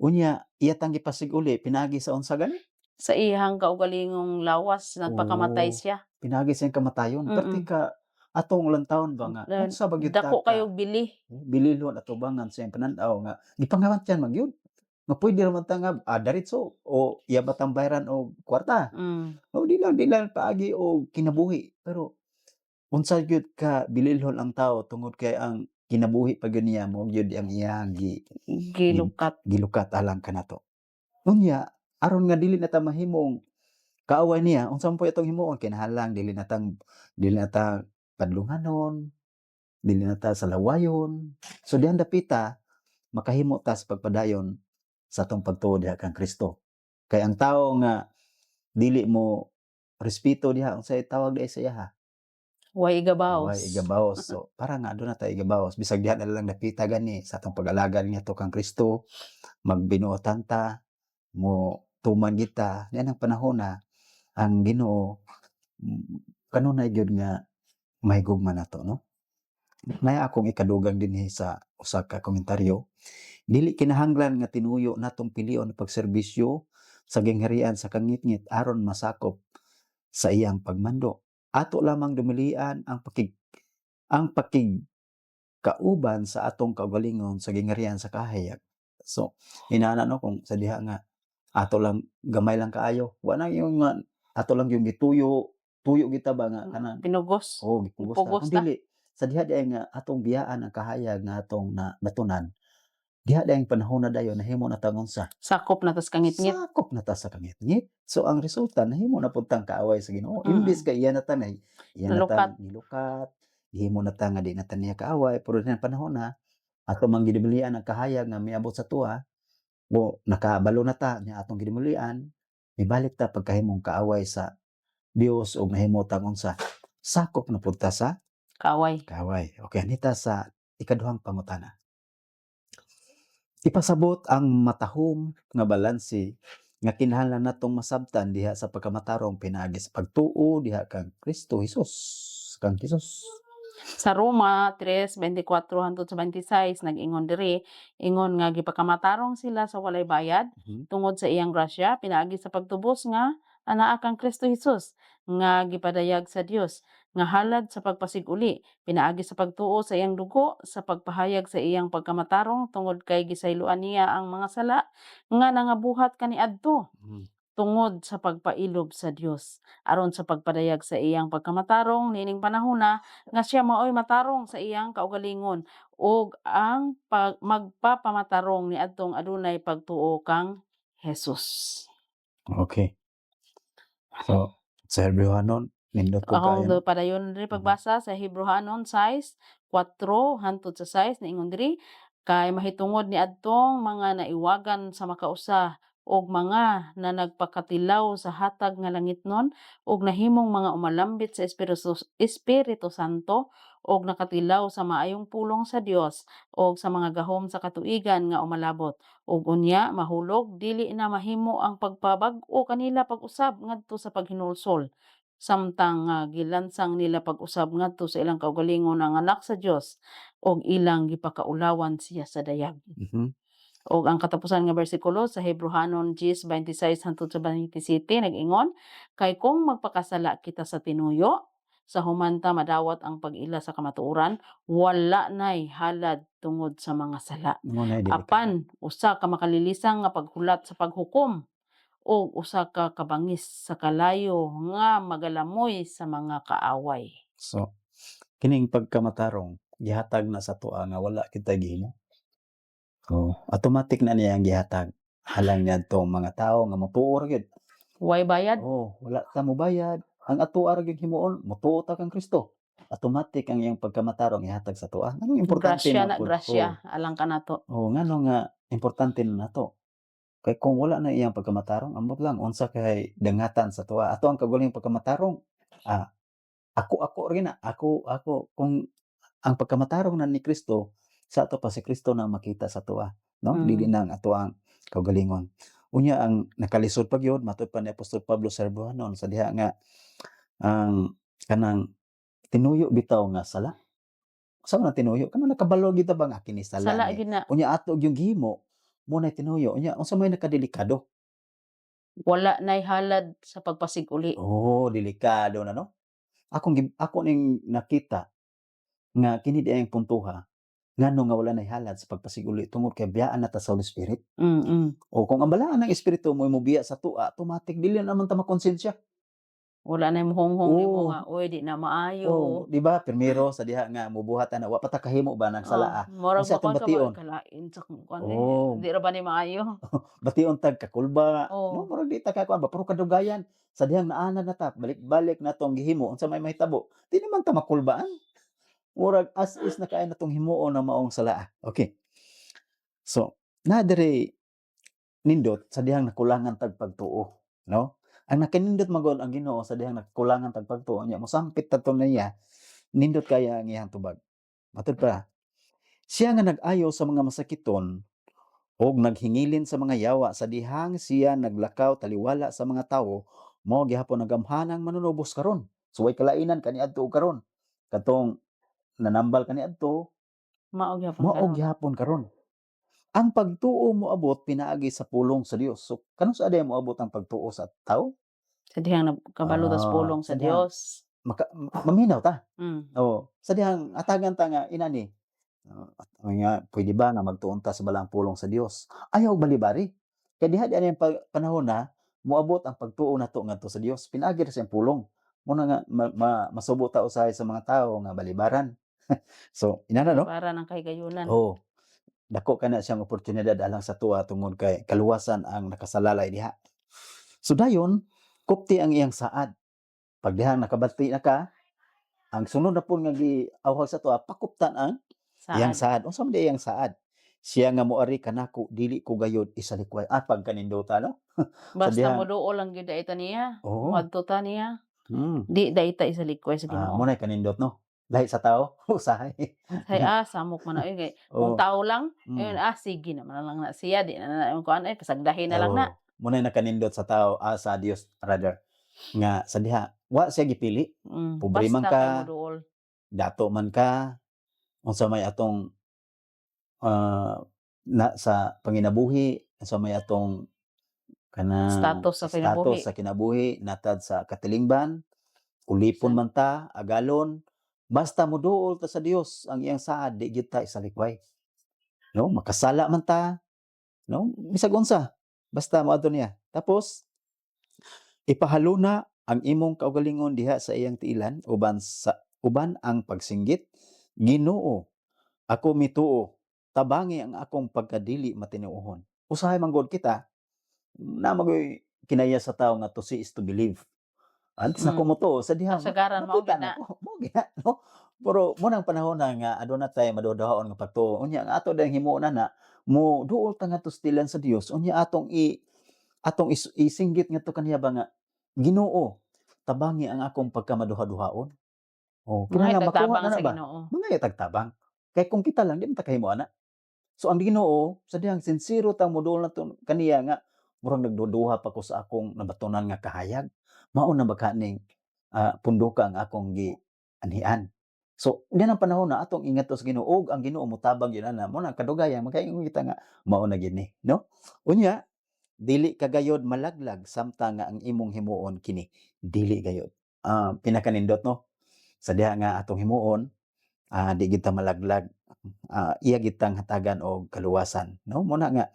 Unya, iya tang gipasig-uli pinaagi sa unsa gani? Sa iyang kaugalingong lawas nagpakamatay Oh, siya. Pinaagi sa iyang kamatayon. Perti ka atong lantawon ba nga unsa ba gyud ta Dako ka kayog bili. Bililhon atubangan sa iyang panan-aw nga gipangawatyan man gyud. Nga pwede ra man ta nga diretso o iya ba tang bayaran og kwarta. O di lang paagi og kinabuhi, pero unsa gyud ka bililhon ang tao tungod kay ang kinabuhi pa gyud niya mo gyud ang iyang Gilukat. Gilukat alang kanato. Unya Aron nga dili na ta mahimong kaaway niya, unsa man po atong himuon? Kinahanglan dili na ta padlunganon, dili na ta salawayon. So dihan dapita makahimo ta sa pagpadayon sa atong pagtuo diha kang Kristo. Kay ang tawo nga dili mo respeto diha, unsay tawag diay sa iyaha? Way igabaos. Way igabaos. So para nga aduna tay igabaos bisag diha na lang dapita gani sa atong pag-alagad ngadto kang Kristo, magbinuotan ta, mo tuman kita niya ang panahon na ang Ginoo kanunay gyud nga mahigugma nato, no? Naya akong ikadugang dinhi sa usa ka komentaryo: dili kinahanglan nga tinuyo natong pilion pagserbisyo sa gingharian sa kangitngit aron masakop sa iyang pagmando. Ato lamang dumilian ang pakigkauban sa atong kaugalingon sa gingharian sa kahayag. So inana, no, kung sa diha nga ato lang gamay lang kaayo, wa na yung nga ato lang yung gituyo tuyo kita ba nga kanang Pinugos. Oh, gipugos ta. Gipugos Kung ta. dili sa diha diay nga atong biyaan ang kahayag nga atong na natunan, diha diay ang panahon na dayon nahimo na tang unsa? Sakop na tas kangitngit. Sakop na ta sa kangitngit. So ang resulta, nahimo na pud tang kaaway sa Ginoo. Imbis kay iya na ta nay, iya na Nalukat. tang gilukat, gihimo na ta nga di na ta niya kaaway, pero dinang panahon na ato mang gidimulian ang kahayag nga miabot sa tuwa, o nakabalo na ta nya atong gidimulian, mibalik ta pagkahimong kaaway sa Dios ug nahimo tang unsa? Sakop na pud ta sa Kaaway. kaaway. Okay, anita sa ikaduhang pangutana. Ipasabot ang matahom nga balanse nga kinahanglan natong masabtan diha sa pagkamatarong pinaagi sa pagtuo diha kang Kristo Jesus, kang Jesus. Sa Roma 3:24 hangtod sa 26, nag-ingon diri, ingon nga gipakamatarong sila sa walay bayad tungod sa iyang grasya pinaagi sa pagtubos nga anaa kang Kristo Jesus nga gipadayag sa Dios nga halad sa pagpasig-uli pinaagi sa pagtuo sa iyang dugo sa pagpahayag sa iyang pagkamatarong tungod kay gisayloan niya ang mga sala nga nangabuhat kaniadto tungod sa pagpailob sa Dios aron sa pagpadayag sa iyang pagkamatarong niining panahona nga siya maoy matarong sa iyang kaugalingon ug ang magpapamatarong niadtong adunay pagtuo kang Jesus. Okay. So, sa Hebreohanon, nindot ko Akong kaayo, do no? padayon diri pagbasa sa Hebreohanon 6:4 hangtod sa 6, niingon diri, kay mahitungod niadtong mga naiwagan sa makausa og mga na nagpakatilaw sa hatag nga langitnon ug nahimong mga umalambit sa Espiritu Santo ug nakatilaw sa maayong pulong sa Dios ug sa mga gahom sa katuigan nga umalabot ug unya mahulog, dili na mahimo ang pagpabag-o kanila pag-usab ngadto sa paghinulsol samtang nga gilansang nila pag-usab ngadto sa ilang kaugalingon ang Anak sa Dios ug ilang gipakaulawan siya sa dayag. Og ang katapusan nga bersikulo sa Hebreohanon 10:26 hangtod sa 27, nag-ingon, kay kung magpakasala kita sa tinuyo sa human ta madawat ang pag-ila sa kamatuoran, wala nay halad tungod sa mga sala Mo na delikado. apan usa ka makalilisang nga paghulat sa paghukom o usa ka kabangis sa kalayo nga magalamoy sa mga kaaway. So, kining pagkamatarong gihatag na sa atoa nga wala kita gihimo. Oh, automatic na niya ang gihatag. Halang niadtong mga tawo nga motuo ra gyud. Way bayad. Oh, wala ta mobayad. Ang atoa ra gyud himuon, motuo ta kang Kristo. Automatic ang iyang pagkamatarong ihatag sa atoa. Anong importante Grasya na na pud? grasya alang kanato. Oh, ngano nga importante na nato? Kay kung wala na iyang pagkamatarong, ambot lang unsa kay dangatan sa atoa. Ato ang kaugalingong pagkamatarong. Ah, ako ako ra gyud na. Ako ako kung ang pagkamatarong na ni Kristo sa ato pa, si Kristo na makita sa atoa, no? Dili na ang ato ang kaugalingon. Unya ang nakalisod pa gyud matud pa ni Apostol Pablo sa Hebreohanon sa diha nga ang kanang tinuyo bitaw nga sala. Sa man ang tinuyo? Kanang nakabalo gyud ta ba nga kini sala Sala ni. gyud na. Unya ato gyung gihimo mo nay tinuyo. Unya unsa may nakadelikado? Wala nay halad sa pagpasig-uli. Oh, delikado na, no? Ako ning nakita nga kini di ang puntuha ngano nga wala nay halad sa pagpasiguli tungod kay biyaan na ta sa Holy Spirit. O kung ang balaan ng Espiritu mo mobiya sa atoa, automatic dili na naman ta makonsensya. Wala na mohunghong nimo Oo. nga, "Uy, di na maayo." Oh, di ba pirmiro sa diha nga mobuhat ana, wa pa ta kahimo ba ng Oh, sala, ah. murag Unsa atong makuan ka ba, bation? "Kalain sa kong kuan, eh, Oh. di ra ba ni maayo?" Bation tag kakulba, no, Oh. murag di ta kakuan ba, pero kadugayan sa dihang naanad na ta, balik-balik natong gihimo, unsa may mahitabo, di naman ta makulbaan. Murag as is na kaayo natong himuon ang maong sala, ah. Okay. So, naa diri nindot sa dihang nakulangan tag pagtuo, no? Ang nakanindot man gud ang Ginoo sa dihang nakulangan tag pagtuo nya mosampit ta to niya, nindot kaya ang iyang tubag. Matud pa, siya nga nag-ayo sa mga masakiton og naghingilin sa mga yawa sa dihang siya naglakaw taliwala sa mga tawo, mao gihapon nagamhanang manunubos karon. So way kalainan kaniadto og karon. Katong nanambal kaniadto, Mao gyapon mao karon. gihapon karon. Ang pagtuo moabot pinaagi sa pulong sa Dios. So kanus-a diay moabot ang pagtuo sa tawo? Sa dihang kabalo tas Ah, pulong sa sa dihang Dios. Maka maminaw ta. Oo, sa dihang atagan ta nga inani. Nga pwede ba nga magtuon ta sa balaang pulong sa Dios? Ayaw balibari. Kay diha di ani ang panahon na moabot ang pagtuo nato ngadto sa Dios. Pinaagi ra sa iyang pulong. Muna nga masubo ta usahay sa mga tawo nga balibaran. So inana, no? Para ng kahigayunan. Oh. Dako kana siyang oportunidad alang sa tuwa tungod kay kaluwasan ang nakasalalay diha. So dayon, kupti ang iyang saad. Pag dihang nakabati na ka, ang sunod na pud nga giawhag sa tuwa, pakuptan ang iyang Saad. saad. Unsa man di iyang saad? Siya nga moari kanako, dili ko gayod isalikway. Ah, pagkaninduta, no? Sa Basta dihang moduol lang gyud ta niya, Oo. moadto ta niya. Di dai ta isalikway sa Ah, Ginoo. mo na kanindot, no? Lahi sa tao, usahay. Say, ah, samok man na oy, kay kung tao lang, ayun, ah, sige naman na lang na siya, di na na kuan ay pasagdahin na lang na. Oo. Mo na nakanindot sa tao, ah, sa Dios rather. Nga sa diha, wa siya gipili. Pobre man Basta kay ka, moduol. dato man ka, unsa may atong na sa panginabuhi, unsa may atong kanang Status sa kinabuhi. Status sa kinabuhi, natad sa katilingban, ulipon man ta, agalon, basta moduol ta sa Dios ang iyang saad, di gyud ta isalikway. No, makasala man ta, no, bisag unsa, basta moadto niya. Tapos ipahaluna ang imong kaugalingon diha sa iyang tiilan uban sa uban ang pagsinggit, "Ginoo, ako mituo, tabangi ang akong pagkadili matinuohon." Usahay man gud kita, na magoy kinaya sa tao nga to see is to believe. Antes na ko motuo sa diha Kasagaran mao makita gyud na na. ko, mao gyud na, no? Pero mo nang panahon na nga aduna tay maduhaduhaon nga pagtuo. Unya ang ato dayong himuon ana, mo duol ta ngadto sa tilan sa Dios. Unya atong i atong isinggit ngadto kaniya ba nga, "Ginoo, tabangi ang akong pagkamaduha-duhaon." Oh, Mga kinahanglan makuha tagtabang na na sa ba? Ginoo. Mga tagtabang. Kay kung kita lang, di man ta kahimo ana. So ang Ginoo sa dihang sinsero tang moduol nato kaniya nga murag nagduduha pa ko sa akong nabatunan nga kahayag. Mao na ba kaning punduka ang akong gi anhian. So diyan ang panahon na atong ingat sa Ginoo ug ang Ginoo motabang gyud ana. Mo na kadugayan makaingon kita nga mao na gyud ni, no? Unya dili ka gayod malaglag samtang nga ang imong himuon kini, dili gayod. Pinakanindot, no? Sa diha nga atong himuon, di gid ta malaglag. Iya gid tang hatagan og kaluwasan, no? Mo na nga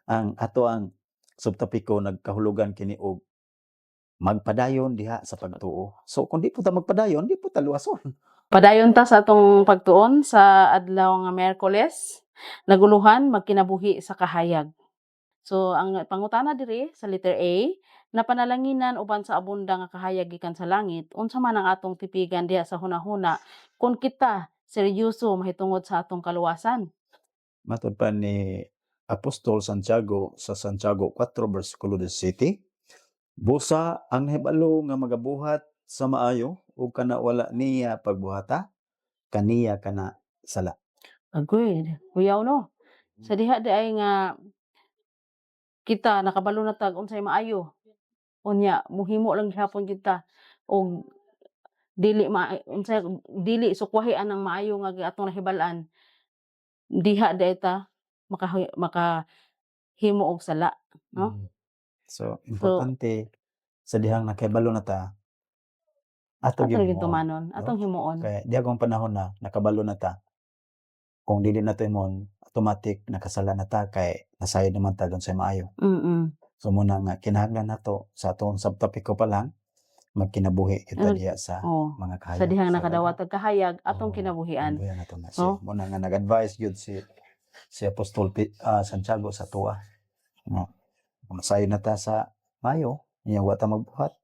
ang ato ang subtopiko nagkahulugan kini og magpadayon diha sa pagtuo. So kung di po ta magpadayon, di po ta luwason. Padayon ta sa atong pagtuon sa adlaw nga Miyerkules, naguluhan magkinabuhi sa kahayag. So ang pangutana diri sa letter A, napanalanginan uban sa abunda nga kahayag gikan sa langit, unsa man ang atong tipigan diha sa hunahuna kung kita seryoso mahitungod sa atong kaluwasan? Matod pa ni Apostol Santiago sa Santiago 4 versikulo 17, "Busa ang nahibalo nga magabuhat sa maayo ug kana wala niya pagbuhata, kaniya kana sala." Agoy, kuyaw, no. Sa diha di ay nga kita nakabalo na tag unsay maayo. Unya muhimo lang gihapon kita og dili ma unsay dili sukwahi anang maayo nga atong nahibal-an. Diha diay ta makahimo og sala, no? So importante sa dihang nakahibalo na ta, ato Ato gyud gyud himuon, tumanon, no? Atong himuon. Kay diha kong panahon na nakabalo na ta, kung dili nato himuon, automatic nakasala na ta kay nasayod naman ta unsay maayo. So muna nga kinahanglan nato sa atong subtopiko pa lang. Magkinabuhi kita diha sa Oh, mga kahayag. sa dihang Sa nakadawat og kahayag atong Oo, kinabuhian. kinabuhian nato na siya. No? Mao na nga nag-advise gyud si Apostol Santiago sa tuwa. No. Kung sayo na ta sa mayo, nya wa ta magbuhat.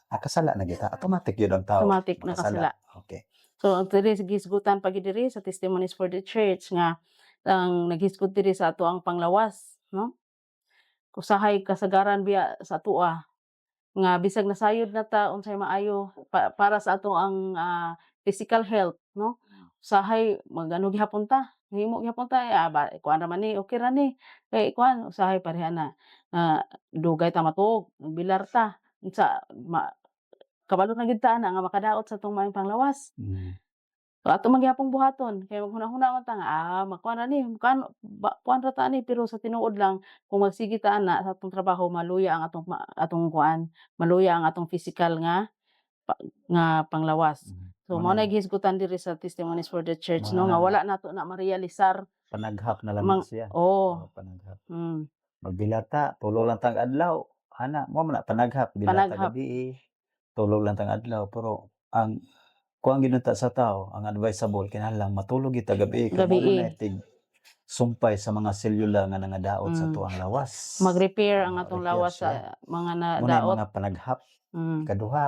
Nakasala na kita. Automatic gyud ang tao. Automatic nakasala. Okay. So ang diri gisgutan pa gyud diri sa Testimonies for the Church nga ang naghisgot diri sa ato ang panglawas, no? Usahay kasagaran biya sa atoa nga bisag nasayod na ta unsay maayo para sa ato ang physical health, no? Usahay magano gihapon ta, nihimo gihapon ta, ba, kuan ra man ni, okay ra ni. Kay kuan usahay pareha na dugay ta matuog, bilar ta. Unsa ma, kabalo na gyud ta ana nga makadaot sa atong maayong panglawas. So, ato man gihapong buhaton kay maghuna-huna man ta nga makuan ra ni, kuan ba, kuan ra ta ani, pero sa tinuod lang kung magsige ta ana sa atong trabaho, maluya ang atong atong kuan, maluya ang atong physical nga nga panglawas. So Mao mao na na gihisgutan diri sa Testimonies for the Church, Mao no, na nga wala nato na marealisar. Panaghap na lang na siya. Oh. Oo, panaghap. Magbilar ta, tulog lang tang adlaw. Ana, mo man na panaghap, bilar ta Panaghap. gabi, tulog lang tang adlaw, pero ang kuang ginunta sa tao, ang advisable kinahanglan matulog kita gabi kay Gabi. Mo man na tig sumpay sa mga selula nga nangadaot sa tuang lawas. Mag-repair ang atong Ma-repair lawas siya. sa mga Mo na yung nadaot. Mga panaghap. Kaduha,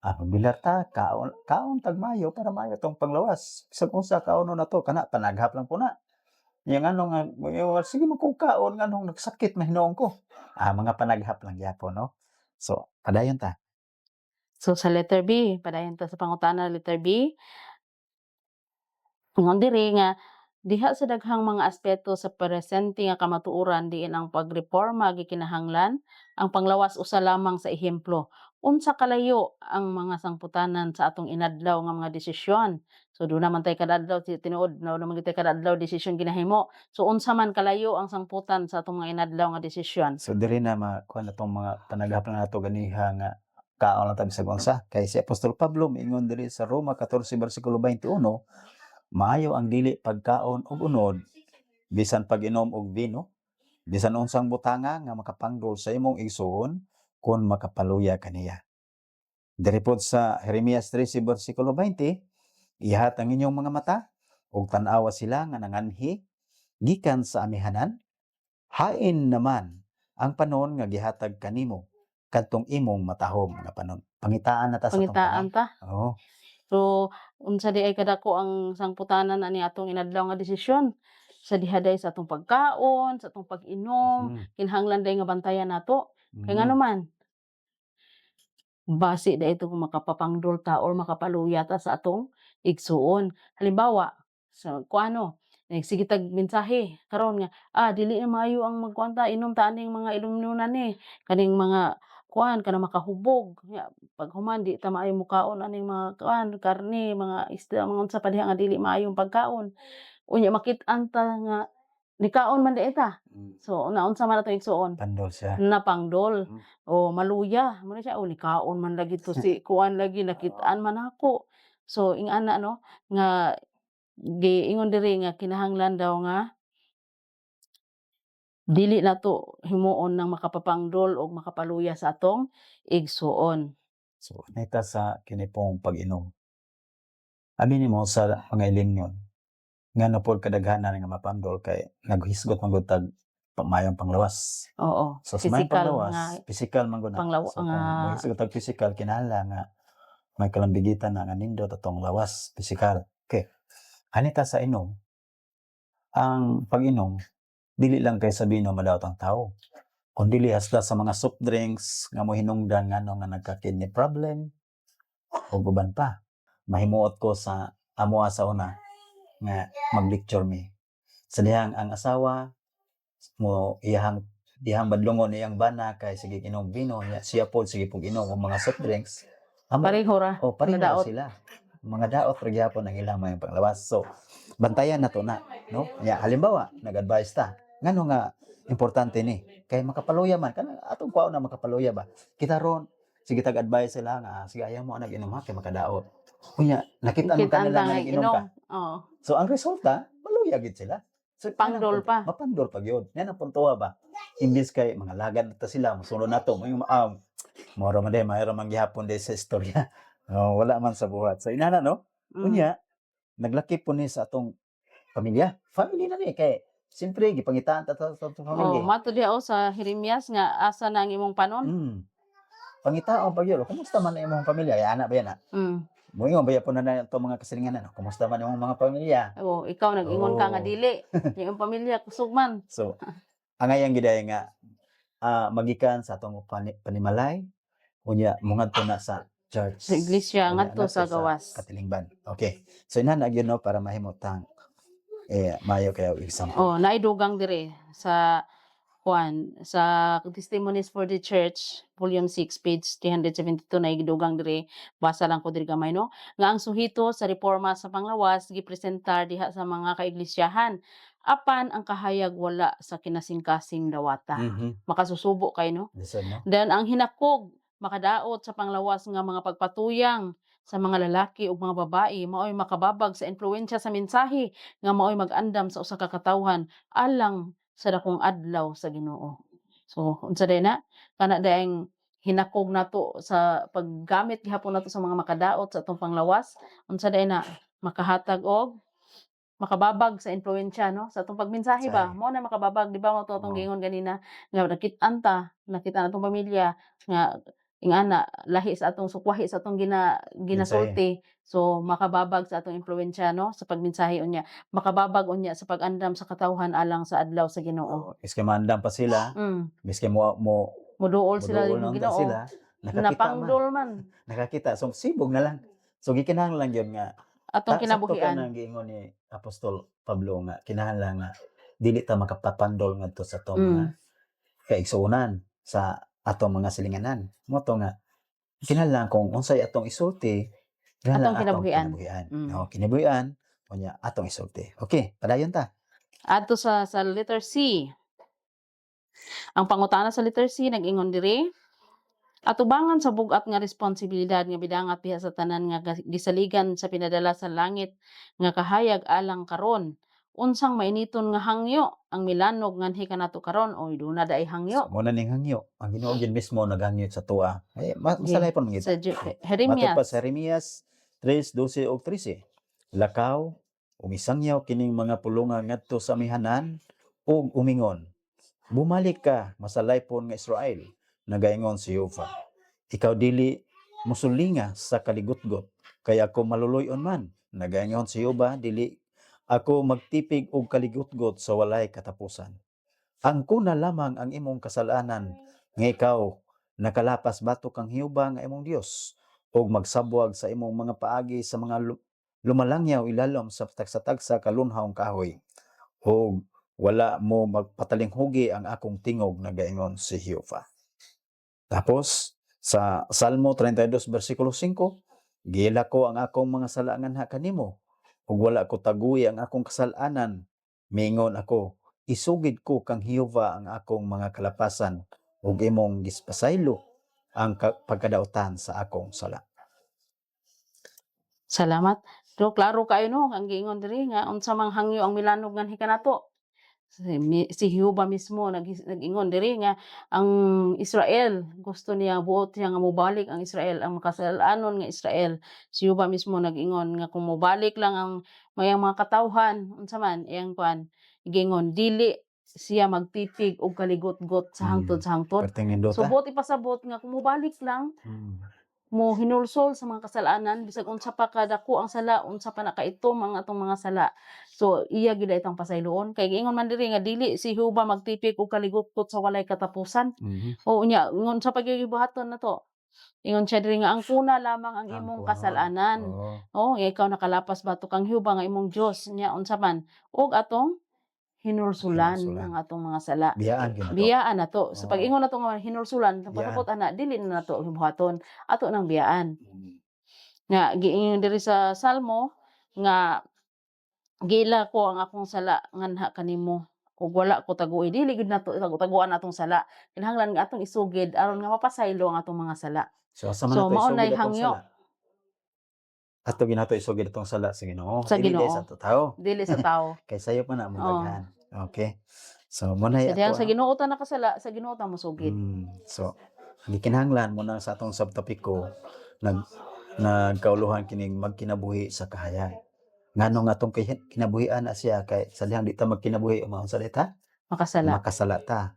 magbilar ta, kaon, kaon tag mayo para maayo tong panglawas. Bisag unsa kaon na to, kana panaghap lang po na. Yang ano nga, sige mo kung kaon nganong nagsakit man hinuon ko. Mga panaghap lang gyapon, no? So, padayon ta. So sa letter B, padayon ta sa pangutana letter B. Ingon diri nga diha sa daghang mga aspeto sa presente nga kamatuoran diin ang pagreporma gikinahanglan, ang panglawas usa lamang sa ehemplo. Unsa kalayo ang mga sangputanan sa atong inadlaw nga mga desisyon? So duna man tay kada adlaw, tinuod na naman gyud tay kada adlaw desisyon ginahimo. So unsa man kalayo ang sangputan sa atong mga inadlaw nga desisyon? So diri na makuha na tong mga panaghap na nato ganiha nga kaon lang ta bisag unsa. Kay si Apostol Pablo miingon diri sa Roma 14 bersikulo 21, maayo ang dili pagkaon og unod bisan pag-inom og bino, bisan unsang butanga nga makapangdol sa imong igsuon kon makapaluya kaniya. Diri pod sa Jeremias 13 bersikulo 20, ihat ang inyong mga mata ug tan-awa sila nga nanganhi gikan sa amihanan, hain naman ang panon nga gihatag kanimo kadtong imong matahom nga panon. Pangitaan na ta sa atong Pangitaan tanan. ta. Oo. So unsa di ay kadako ang sangputanan ani atong inadlaw nga desisyon? Sa diha day sa atong pagkaon, sa atong pag-inom, kinahanglan day nga bantayan nato. Kay ngano man, basi da ito kung makapapangdol ta or makapaluya ta sa atong igsuon. Halimbawa, sa kuano, nagsige tag mensahe karon nga dili na maayo ang magkuan ta, inom ta aning mga ilununan ni, kaning mga kuan kanang makahubog. Nya paghuman di ta maayo mokaon aning mga kuan, karne, mga isda, mga unsa pa diha nga dili maayong pagkaon. Unya makit-an ta nga nikaon man diay ta. So naunsa man atong igsuon? Pandol siya. Napangdol. O maluya, mo na siya, oh, nikaon man lagi to si kuan lagi, nakit-an man ako. So ingana, no, nga giingon diri nga kinahanglan daw nga dili nato himuon ng makapapangdol o makapaluya sa atong igsuon. So, nita sa kini pong pag-inom. Abi nimo sa mga ilimnon, ngano pod kadaghanan nga mapandol kay naghisgot man gud tag mayong panglawas. Oo, So sa mayong physical panglawas, nga physical man gud na. So kung maghisgot tag physical, kinahanglan nga may kalambigitan na nga nindot atong lawas, physical. Okay. Anita sa inom, ang pag-inom, dili lang kay sa bino madaot ang tao. Kung dili hasta sa mga soft drinks nga mohinungdan ngano nga nagka-kidney problem o uban pa. Mahimuot ko sa amoa sa una nga mag-lecture mi. Sa dihang ang asawa mo iyahang dihang badlongon iyang bana kay sige inom bino nya, siya pod sige pug inom og mga soft drinks. Amo Pareho ra. O pareho ra Nadaot. sila. Mga daot ra gyapon ang ilang mga panglawas. So bantayan na to na, no? Nya halimbawa, nag-advise ta. Ngano nga importante ni kay makapaluya man kana atong kuwaon na makapaluya ba. Kita ron sige tag-advise sila nga, "Ah, sige ayaw mo nag inom ha kay makadaot." Unya nakita man Kita kanila ang nga tangay nag-inom ka. inom. Oo. So ang resulta, maluya gid sila. So, Pangdol pa. Mapandol pa gyud. Yan ang puntoa ba. Imbis kay mga lagad na ta sila, musunod na to. Mo Moro man day, mayro man gihapon day sa istorya. Oh, wala man sa buhat. So inana, no? Unya, naglakip po ni sa atong pamilya. Family na ni kay siyempre gipangitaan ta ta sa atong Oh, pamilya. mato diha oh, sa Jeremias nga asa na ang imong panon. Pangitaon pag yun, kumusta man ang imong pamilya? Kay ana ba yan, ah? Moingon ba po na na itong mga kasilinganan, no? Kumusta man imong mga pamilya? Oh, ikaw nag-ingon ka nga dili. Yung imong pamilya kusog man. So, angayang giday nga magikan sa atong panimalay, unya mungadto na sa church. Sa iglesia Unya, ngadto sa gawas. Katilingban. Okay. So inana gyud, no, para mahimutang eh mayo kayo example. Oh, naidugang dire sa kuan sa Testimonies for the Church, Volume 6, page 372, naidugang dire. Basa lang ko diri gamay, no, nga ang suhito sa reforma sa panglawas gipresentar diha sa mga kaiglesyahan, apan ang kahayag wala sa kinasingkasing dawata. Makasusubo kay, no? Listen, no? Then ang hinakog makadaot sa panglawas nga mga pagpatuyang sa mga lalaki ug mga babae maoy makababag sa impluwensya sa mensahe nga maoy mag-andam sa usa ka katawhan alang sa dakong adlaw sa Ginoo. So unsa day na kana dayang hinakog nato sa paggamit gihapon nato sa mga makadaot sa atong panglawas, unsa day na makahatag og makababag sa impluwensya, no, sa atong pagmensahe ba? Mensahe. Mo na makababag, di ba? Mo to atong Oo. giingon ganina nga nakit-an ta, nakit-an atong pamilya nga ingana lahi sa atong sukwahi sa atong ginasulti. So makababag sa atong impluwensya, no, sa pagmensahe. Unya makababag unya sa pag-andam sa katawhan alang sa adlaw sa Ginoo. Oo. Miski maandam pa sila, miski mo mo Muduol sila moduol yung na unta Ginoo. sila, nakakita man. Napangdol man. Nakakita. So sibog na lang. So gikinahanglan gyud nga atong sakto ka kinabuhian. nang giingon ni Apostol Pablo nga kinahanglan nga dili ta makapapandol ngadto sa atong mga kaigsuonan, sa atong mga silinganan. Mo to nga kinahanglan kung unsay atong isulti, kinahanglan Atong kinabuhian. kinabuhian. Mm. No, kinabuhian unya atong isulti. Okay, padayon ta. Adto sa letter C. Ang pangutana sa letter C nag-ingon diri: Atubangan sa bug-at nga responsibilidad nga bidangat diha sa tanan nga gisaligan sa pinadala sa langit nga kahayag alang karon, unsang mainiton nga hangyo ang milanog nganhi kanato karon? Oy, duna daay hangyo. So, mo na ning hangyo. Ang Ginoo gyud mismo naghangyo sa tuwa. Eh, masalay pon man gyud. Sa Matod Jeremias. pa sa Jeremias 3:12 ug 13. Lakaw, umisangyaw kining mga pulungan ngadto sa amihanan ug umingon. Bumalik ka, masalaypon nga Israel, nagaingon si Jehova. Ikaw dili musulinga sa kaligutgot, kay ako maluloy-on man. Nagaingon si Jehova, dili ako magtipig og kaligutgot sa walay katapusan. Angkona lamang ang imong kasalanan nga ikaw nakalapas batok kang Jehova nga imong Dios ug magsabwag sa imong mga paagi sa mga lumalangyaw ilalom sa tagsa-tagsa kalunhawng kahoy ug wala mo magpatalinghugi ang akong tingog, nagaingon si Jehova. Tapos sa Salmo 32 bersikulo 5, Giila ko ang akong mga sala nganha kanimo ug wala ko taguy ang akong kasalanan. Mingon ako, isugid ko kang Jehova ang akong mga kalapasan ug imong gispasaylo ang pagkadautan sa akong sala. Salamat. So klaro kayo, no, ang giingon diri nga unsa mang hangyo ang milanog nganhi kanato. Si Jehova mismo nag-ingon diri nga ang Israel gusto niya, buot niya nga mobalik ang Israel, ang makasalanon nga Israel. Si Jehova mismo nag-ingon nga kung mobalik lang ang mayang mga katawhan, unsa man iyang kuan, giingon dili siya magtipig og kaligotgot sa hangtod sa hangtod. Perting nindota. So buot ipasabot nga kung mobalik lang, mo hinulsol sa mga kasalanan bisag unsa pa kadako ang sala, unsa pa na kaitom ang atong mga sala. So iya gyud itong pasayloon kay giingon man diri nga dili si Jehova magtipik og kaligutgot sa walay katapusan. O unya ingon sa pagigibuhaton nato, ingon siya diri nga angkuna lamang ang imong Angkunon. kasalanan. Oh, nga ikaw nakalapas batok kang Jehova nga imong Dios, nya unsa man ug atong hinulsulan Hinulsulan. ang atong mga sala. Biyaan gyud nato. Biyaan na to. So pag ingon nato nga hinulsulan, Biyaan. pasabot ana dili na nato buhaton, ato nang biyaan. Nga giingon diri sa Salmo nga giila ko ang akong sala nganha kanimo ug wala ko taguoy. Dili gyud nato tagu-taguan atong sala. Kinahanglan nga atong isugid aron nga mapasaylo ang atong mga sala. So asa man So, nato mao isugid na'y atong hangyo. sala? Ato ginato isugid atong sala sa Ginoo. Sa Dili Ginoo. sa tao. Dili sa tao. Kay sayo pa na mo Oo. daghan. Okay. So mo na Sa dihang ato, sa ano? Ginoo ta nakasala, sa Ginoo ta mosugid. So Ang gikinahanglan mo na sa atong subtopiko nagkauluhan kining magkinabuhi sa kahayag. Ngano nga atong kinabuhian na siya kay sa dihang di ta magkinabuhi, maunsa di ta? Makasala. Makasala ta.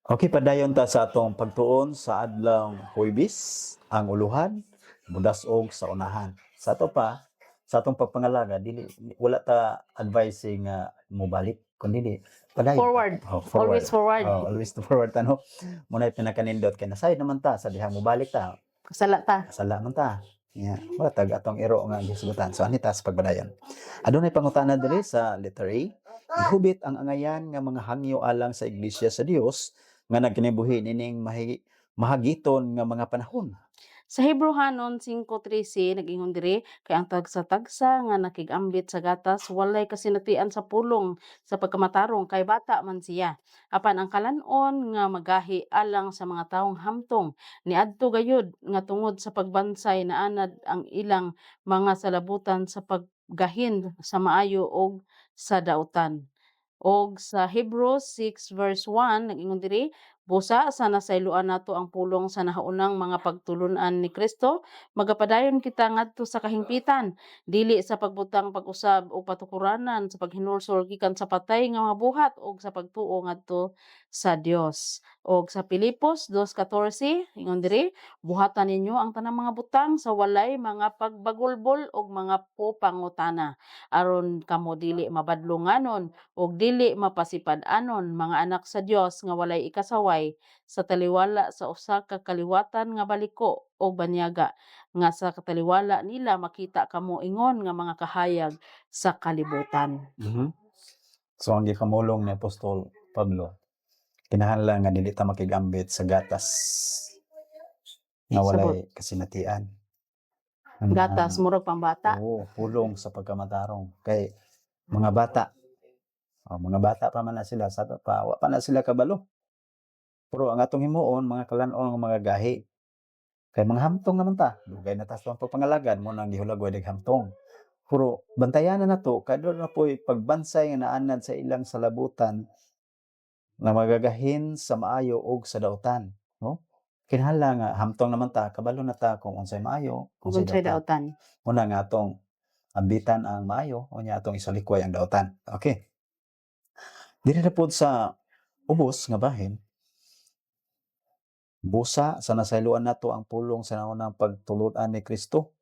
Okay, padayon ta sa atong pagtuon sa adlawng Huwebes, ang uluhan, mudasog sa unahan. Sa ato pa, sa atong pagpangalaga, dili wala ta advising nga mobalik, kundi dili padayon ta. Forward. Oh, forward. Always forward. Oh, always to forward tano. Muna pinakanindot kay nasayod naman ta sa dihang mobalik ta, Kasala ta. kasala man ta. Yeah. Wala tag atong iro nga gisgutan. So ani ta sa pagbadayon. Adunay pangutana diri sa letter A. Ihubit ang angayan nga mga hangyo alang sa Iglesia sa Dios nga nagkinabuhi nining mahagiton nga mga panahon. Sa Hebreohanon 5:13 nag-ingon diri, kay ang tagsa-tagsa nga nakig-ambit sa gatas walay kasinatian sa pulong sa pagkamatarong kay bata man siya. Apan ang kalan-on nga magahi alang sa mga tawong hamtong niadto gayud nga tungod sa pagbansay naanad ang ilang mga salabutan sa paggahin sa maayo og sa dautan. Og sa Hebrews 6 verse 1 nag-ingon diri, busa sa nasayloan nato ang pulong sa nahaunang mga pagtulun-an ni Kristo, magapadayon kita ngadto sa kahingpitan, dili sa pagbutang pag-usab o patukuranan sa paghinulsol gikan sa patay nga mga buhat og sa pagtuo ngadto sa Dios. Og sa Pilipos 2:14 ingon diri, buhatan ninyo ang tanang mga butang sa walay mga pagbagulbol og mga pupangutana, aron kamo dili mabadlunganon ug dili mapasipad-anon mga anak sa Dios nga walay ikasaway sa taliwala sa usa ka kaliwatan nga baliko og banyaga nga sa kataliwala nila makita kamo ingon nga mga kahayag sa kalibutan. So ang gikamulong ni Apostol Pablo, kinahanglan nga dili ta makigambit sa gatas nga walay kasinatian. Ang Gatas murag pambata. Oo, pulong sa pagkamatarong kay mga bata. Oh, mga bata pa man na sila sa pa, wa pa na sila kabalo. Pero ang atong himuon mga kalan-on nga mga gahi. Kay mga hamtong naman ta, dugay na ta sa atong pagpangalagan mo nang gihulagway dig hamtong. Pero bantayan na nato kay doon na po'y pagbansay nga naanad sa ilang salabutan na magagahin sa maayo og sa dautan, no? Kinahanglan nga hamtong naman ta, kabalo na ta kung unsay maayo, Kung unsay unsay dautan. dautan. Muna nga atong ambitan ang maayo, unya atong isalikway ang dautan. Okay. Diri na pod sa ubos nga bahin, busa sa nasayloan nato ang pulong sa naunang pagtulun-an ni Kristo,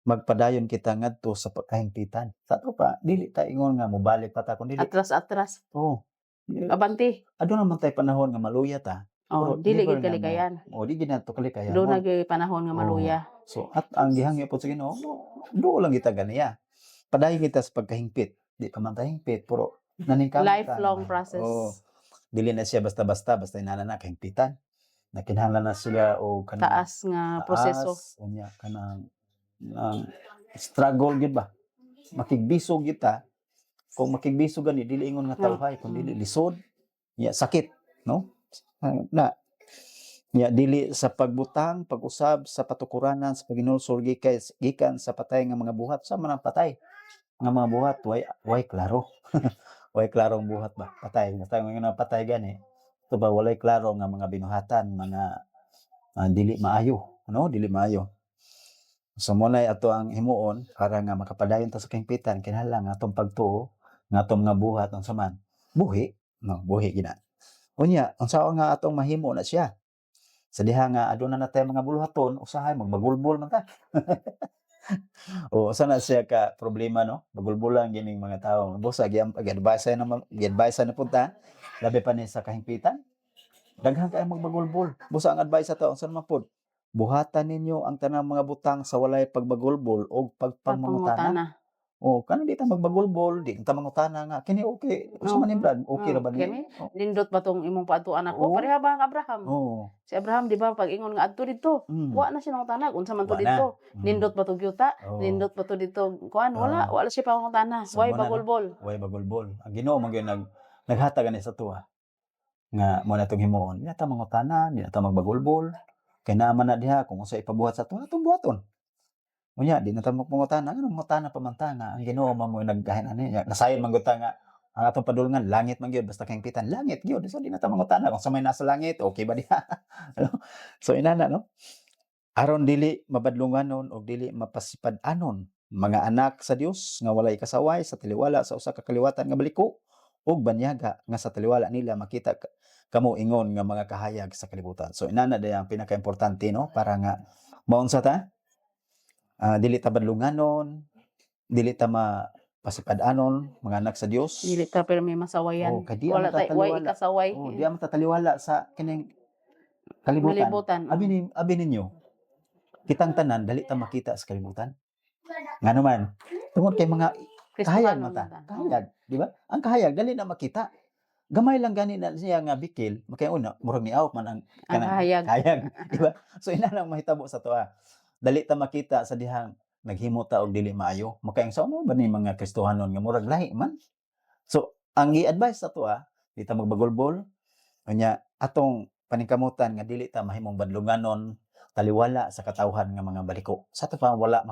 magpadayon kita ngadto sa pagkahingpitan. Sa ato pa, dili ta ingon nga mobalik pa ta kun dili. Atras-atras. Oo. Abanti. Aduna man tay panahon nga maluya ta. Oh, Pero dili never gid nga kalikayan. O di gid nato kalikayan. Doon na gyud panahon nga Oo. maluya. So at ang gihangyo pod sa Ginoo, duo lang kita ganiya. Padayon kita sa pagkahingpit. Di pa man ta hingpit pero naningkamot ta Lifelong naman. process. Oo. Dili na siya basta-basta basta inana na kahingpitan. Nakinahanglan na sila og kanang Taas nga proseso. taas, unya kanang ang struggle gyud ba. Makigbisog gyud ta. Kung makigbisog gani dili ingon nga tawhay kun dili lisod. Ya sakit, no? Na Ya dili sa pagbutang, pag-usab sa patukuranan sa paghinulsol gikan sa patay nga mga buhat sa man ang patay nga mga buhat way klaro. Way klarong buhat ba patay basta nga patay gani. Ito ba walay klaro nga mga binuhatan, mga dili maayo, no? Dili maayo. So mo na ato ang himuon para nga makapadayon ta sa kahimpitan, kinahanglan nga atong pagtuo nga atong mga buhat unsa man buhi, no? Buhi gina. Unya unsa nga atong mahimo na siya sa diha nga aduna na tay mga buluhaton, usahay magbagulbol man ta. O usa na siya ka problema, no? Bagulbolan gining mga tawo. Busa gi-advise na gi-advise na punta labi pa ni sa kahimpitan. Daghan kay magbagulbol. Busa ang advice ato unsa man pod? Buhatan ninyo ang tanang mga butang sa walay pagbagulbol og pagpangmangutana. Pagpangutana. O kanang di ta magbagulbol, di ta mangutana nga kini okay. Unsa Oh. man ni Brad? Okay ra Oh, ba ni? kini? Oh. Nindot ba tong imong paadtuan ako? Oo. Pareha ba ang Abraham? Oo. Si Abraham di ba pag ingon nga adto didto, wa na siya nangutana unsa man to Wa na. didto. Nindot ba to gyuta? Oo. Nindot ba to didto? Kuan wala, Oo. wala siya pangutana. So, Way mo na, no? bagulbol. Way bagulbol. Ang Ginoo man gyud naghatag ani sa tuwa nga mo na itong himuon. Di na ta mangutana, di na ta magbagulbol. Kay naa man na diha kung unsa ipabuhat sa tuwa, atong buhaton. Unya di na ta mangutana, nganong mangutana pa man ta nga ang Ginoo man mo naggahin ani. Nasayon man gud ta nga Ang atong padulngan langit man gyud, basta kahingpitan langit gyud. So di na ta mangutana kung sa may nasa langit, okay ba diha? Ano? So inana, no? Aron dili mabadlunganon og dili mapasipad-anon mga anak sa Dios nga walay kasaway sa taliwala sa usa ka kaliwatan nga baliko ug banyaga nga sa taliwala nila makita kamo ingon nga mga kahayag sa kalibutan. So inana day ang pinakaimportante, no, para nga maunsa ta? Dili ta badlunganon, dili ta mapasipad-anon mga anak sa Dios. Dili ta pero may masawayan. Oh, kay di Wala ang tay way matataliwala. ikasaway. Oh, di ang matataliwala sa kining kalibutan. Kalibutan. Abi ninyo, kitang tanan dali ta makita sa kalibutan. Ngano man, tungod kay mga kahayag Kristohanon mata, ta. kahayag, di ba? Ang kahayag dali na makita. Gamay lang gani na siya nga bikil, makay una murag niawok man ang Ang kanang kahayag. kahayag, di ba? So ina lang mahitabo sa toa. Dali ta makita sa dihang naghimo ta og dili maayo. Makaing sa mo ba ni mga Kristohanon nga murag lahi man. So ang gi-advise sa toa, di ta magbagulbol, unya atong paningkamutan nga dili ta mahimong badlunganon taliwala sa katawhan nga mga baliko. Sa ato pa wala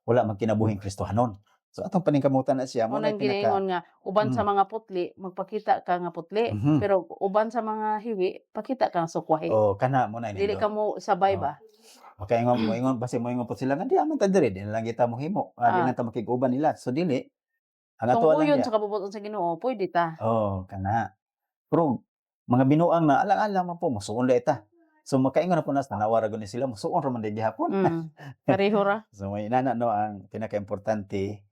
magkinabuhing Kristohanon. So atong paningkamutan na siya mo na Mo nang pinaka ginaingon nga uban sa mga putli magpakita ka nga putli, pero uban sa mga hiwi pakita ka nga sukwahi. Oh, kana mo na Dili nindot. ka mo sabay Oh. ba? Makaingon moingon basi moingon po sila nga di aman ta diri, di na lang kita mohimo. Di lang ta makig-uban nila. So dili ang ato Kung lang uyon diya. sa kabubuton sa Ginoo, pwede ta. Oh, kana. Pero mga binuang na alang-alang man po mosuon la ita. So makaingon na po nas tanawa ra gud ni sila, mosuon ra man di gihapon. Pareho ra. So may inana, no, ang pinakaimportante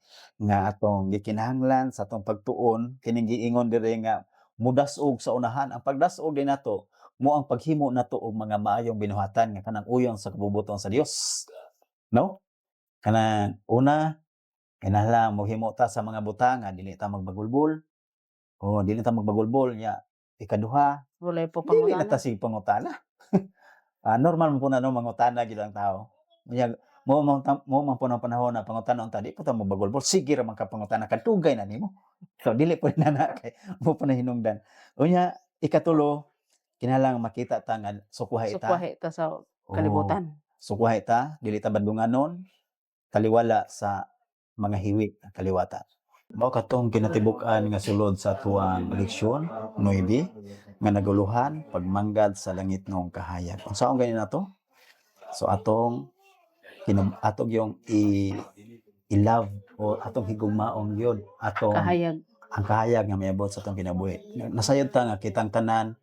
nga atong gikinahanglan sa atong pagtuon kining giingon diri nga mudas-og sa unahan. Ang pagdas-og din nato mo ang paghimo nato og mga maayong binuhatan nga kanang uyon sa kabubuton sa Dios. No? Kanang una, kinahanglan mohimo ta sa mga butang nga dili ta magbagulbol. Oh, dili ta magbagulbol nya. Ikaduha, Walay po dili na pangutana. ta sige pangutana. Normal man po na, no, mangutana gyud ang tao. Unya mo man po ng panahon na pangutana unta di po ta mogbagulbol, sige ra man ka pangutana kadugay na nimo. So dili po na na kay mo po na hinungdan. Unya ikatulo, kinahanglan makita ta nga sukuhay ta. Sukwahi ta sa Oo, kalibutan. Sukuhay ta, dili ta badlunganon, taliwala sa mga hiwi nga kaliwatan. Mao katong kinatibuk-an nga sulod sa atuang leksyon 9 nga naguluhan pagmanggad sa langitnong kahayag. Unsaon gani nato? So atong atong yung i-love o atong higugmaon gyud atong Kahayag. Ang kahayag nga miabot sa atong kinabuhi. Nasayod ta nga kitang tanan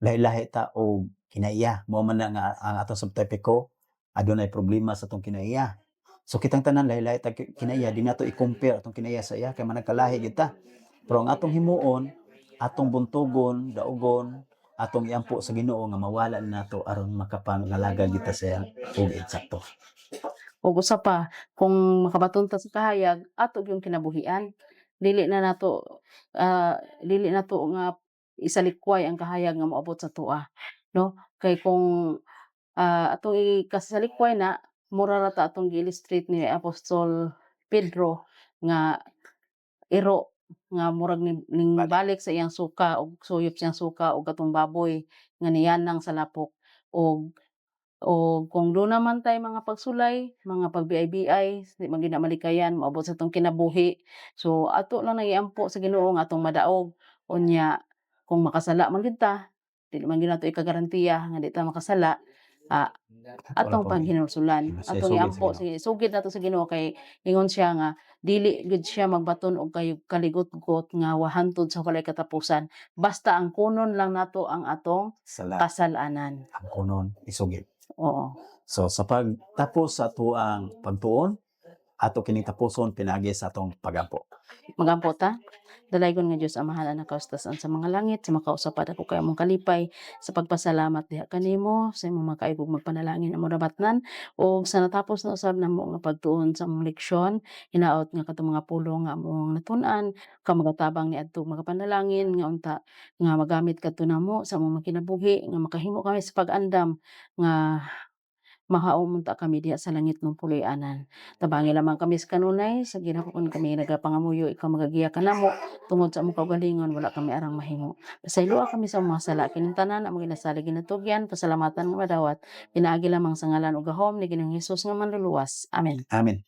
lahi-lahi ta og kinaiya. Mao man na nga ang atong subtopiko, adunay problema sa atong kinaiya. So kitang tanan lahi-lahi ta kinaiya, di nato i-compare atong kinaiya sa iya kay managkalahi gyud ta. Pero ang atong himuon, atong buntugon, daugon, atong iampo sa Ginoo nga mawala na nato aron makapangalagad kita sa iya og insakto. Ug usa pa, kung makabaton ta sa kahayag, ato gyung kinabuhian. Dili nato nga isalikway ang kahayag nga moabot sa atoa, no? Kay kung atong ikasalikway na, mura ra ta atong gi-illustrate ni Apostol Pedro nga iro nga murag ning balik sa iyang suka og suyop siyang suka og katong baboy nga niyanang sa lapok. Og kung duna man tay mga pagsulay, mga pagbiay-biay, di man gyud na malikayan moabot sa atong kinabuhi. So ato lang nang iampo sa Ginoo nga atong madaog. Unya kung makasala man gyud ta, dili man gyud nato ikagarantiya nga di ta makasala, atong Wala pa panghinulsulan, Basta atong isugid sa iampo Ginoo. sige, sugid nato sa Ginoo kay ingon siya nga dili gyud siya magbaton og kaligotgot nga wahantod sa walay katapusan. Basta ang kunon lang nato ang atong Sala kasal-anan. Ang kunon isugid. Oo. So sa pagtapos sa atuang pagtuon, ato kining tapuson pinaagi sa atong pagampo. Magampo ta. Dalaygon nga Dios Amahan, Anak, kawstasan sa mga langit, sa makausapad ako kay among kalipay sa pagpasalamat diha kanimo sa imong makaigog magpanalangin amo nabatnan ug sa natapos na usab namo nga pagtuon sa among leksyon. Hinaot nga katong mga pulong nga among natun-an ka magatabang niadto mga panalangin nga unta nga magamit kadto namo sa among kinabuhi nga makahimo kami sa pag-andam nga mahaom unta kami diha sa langit ng puloy-anan. Tabangi lamang kami sa kanunay sa ginahukon kami nagapangamuyo, ikaw magagiya kanamo tungod sa among kaugalingon, wala kami arang mahimo. Pasayloa kami sa among mga sala. Kining tanan among ginasalig ginatugyan, pasalamatan nga madawat pinaagi lamang sa ngalan ug gahom ni Ginoong Hesus nga manluluwas. Amen. Amen.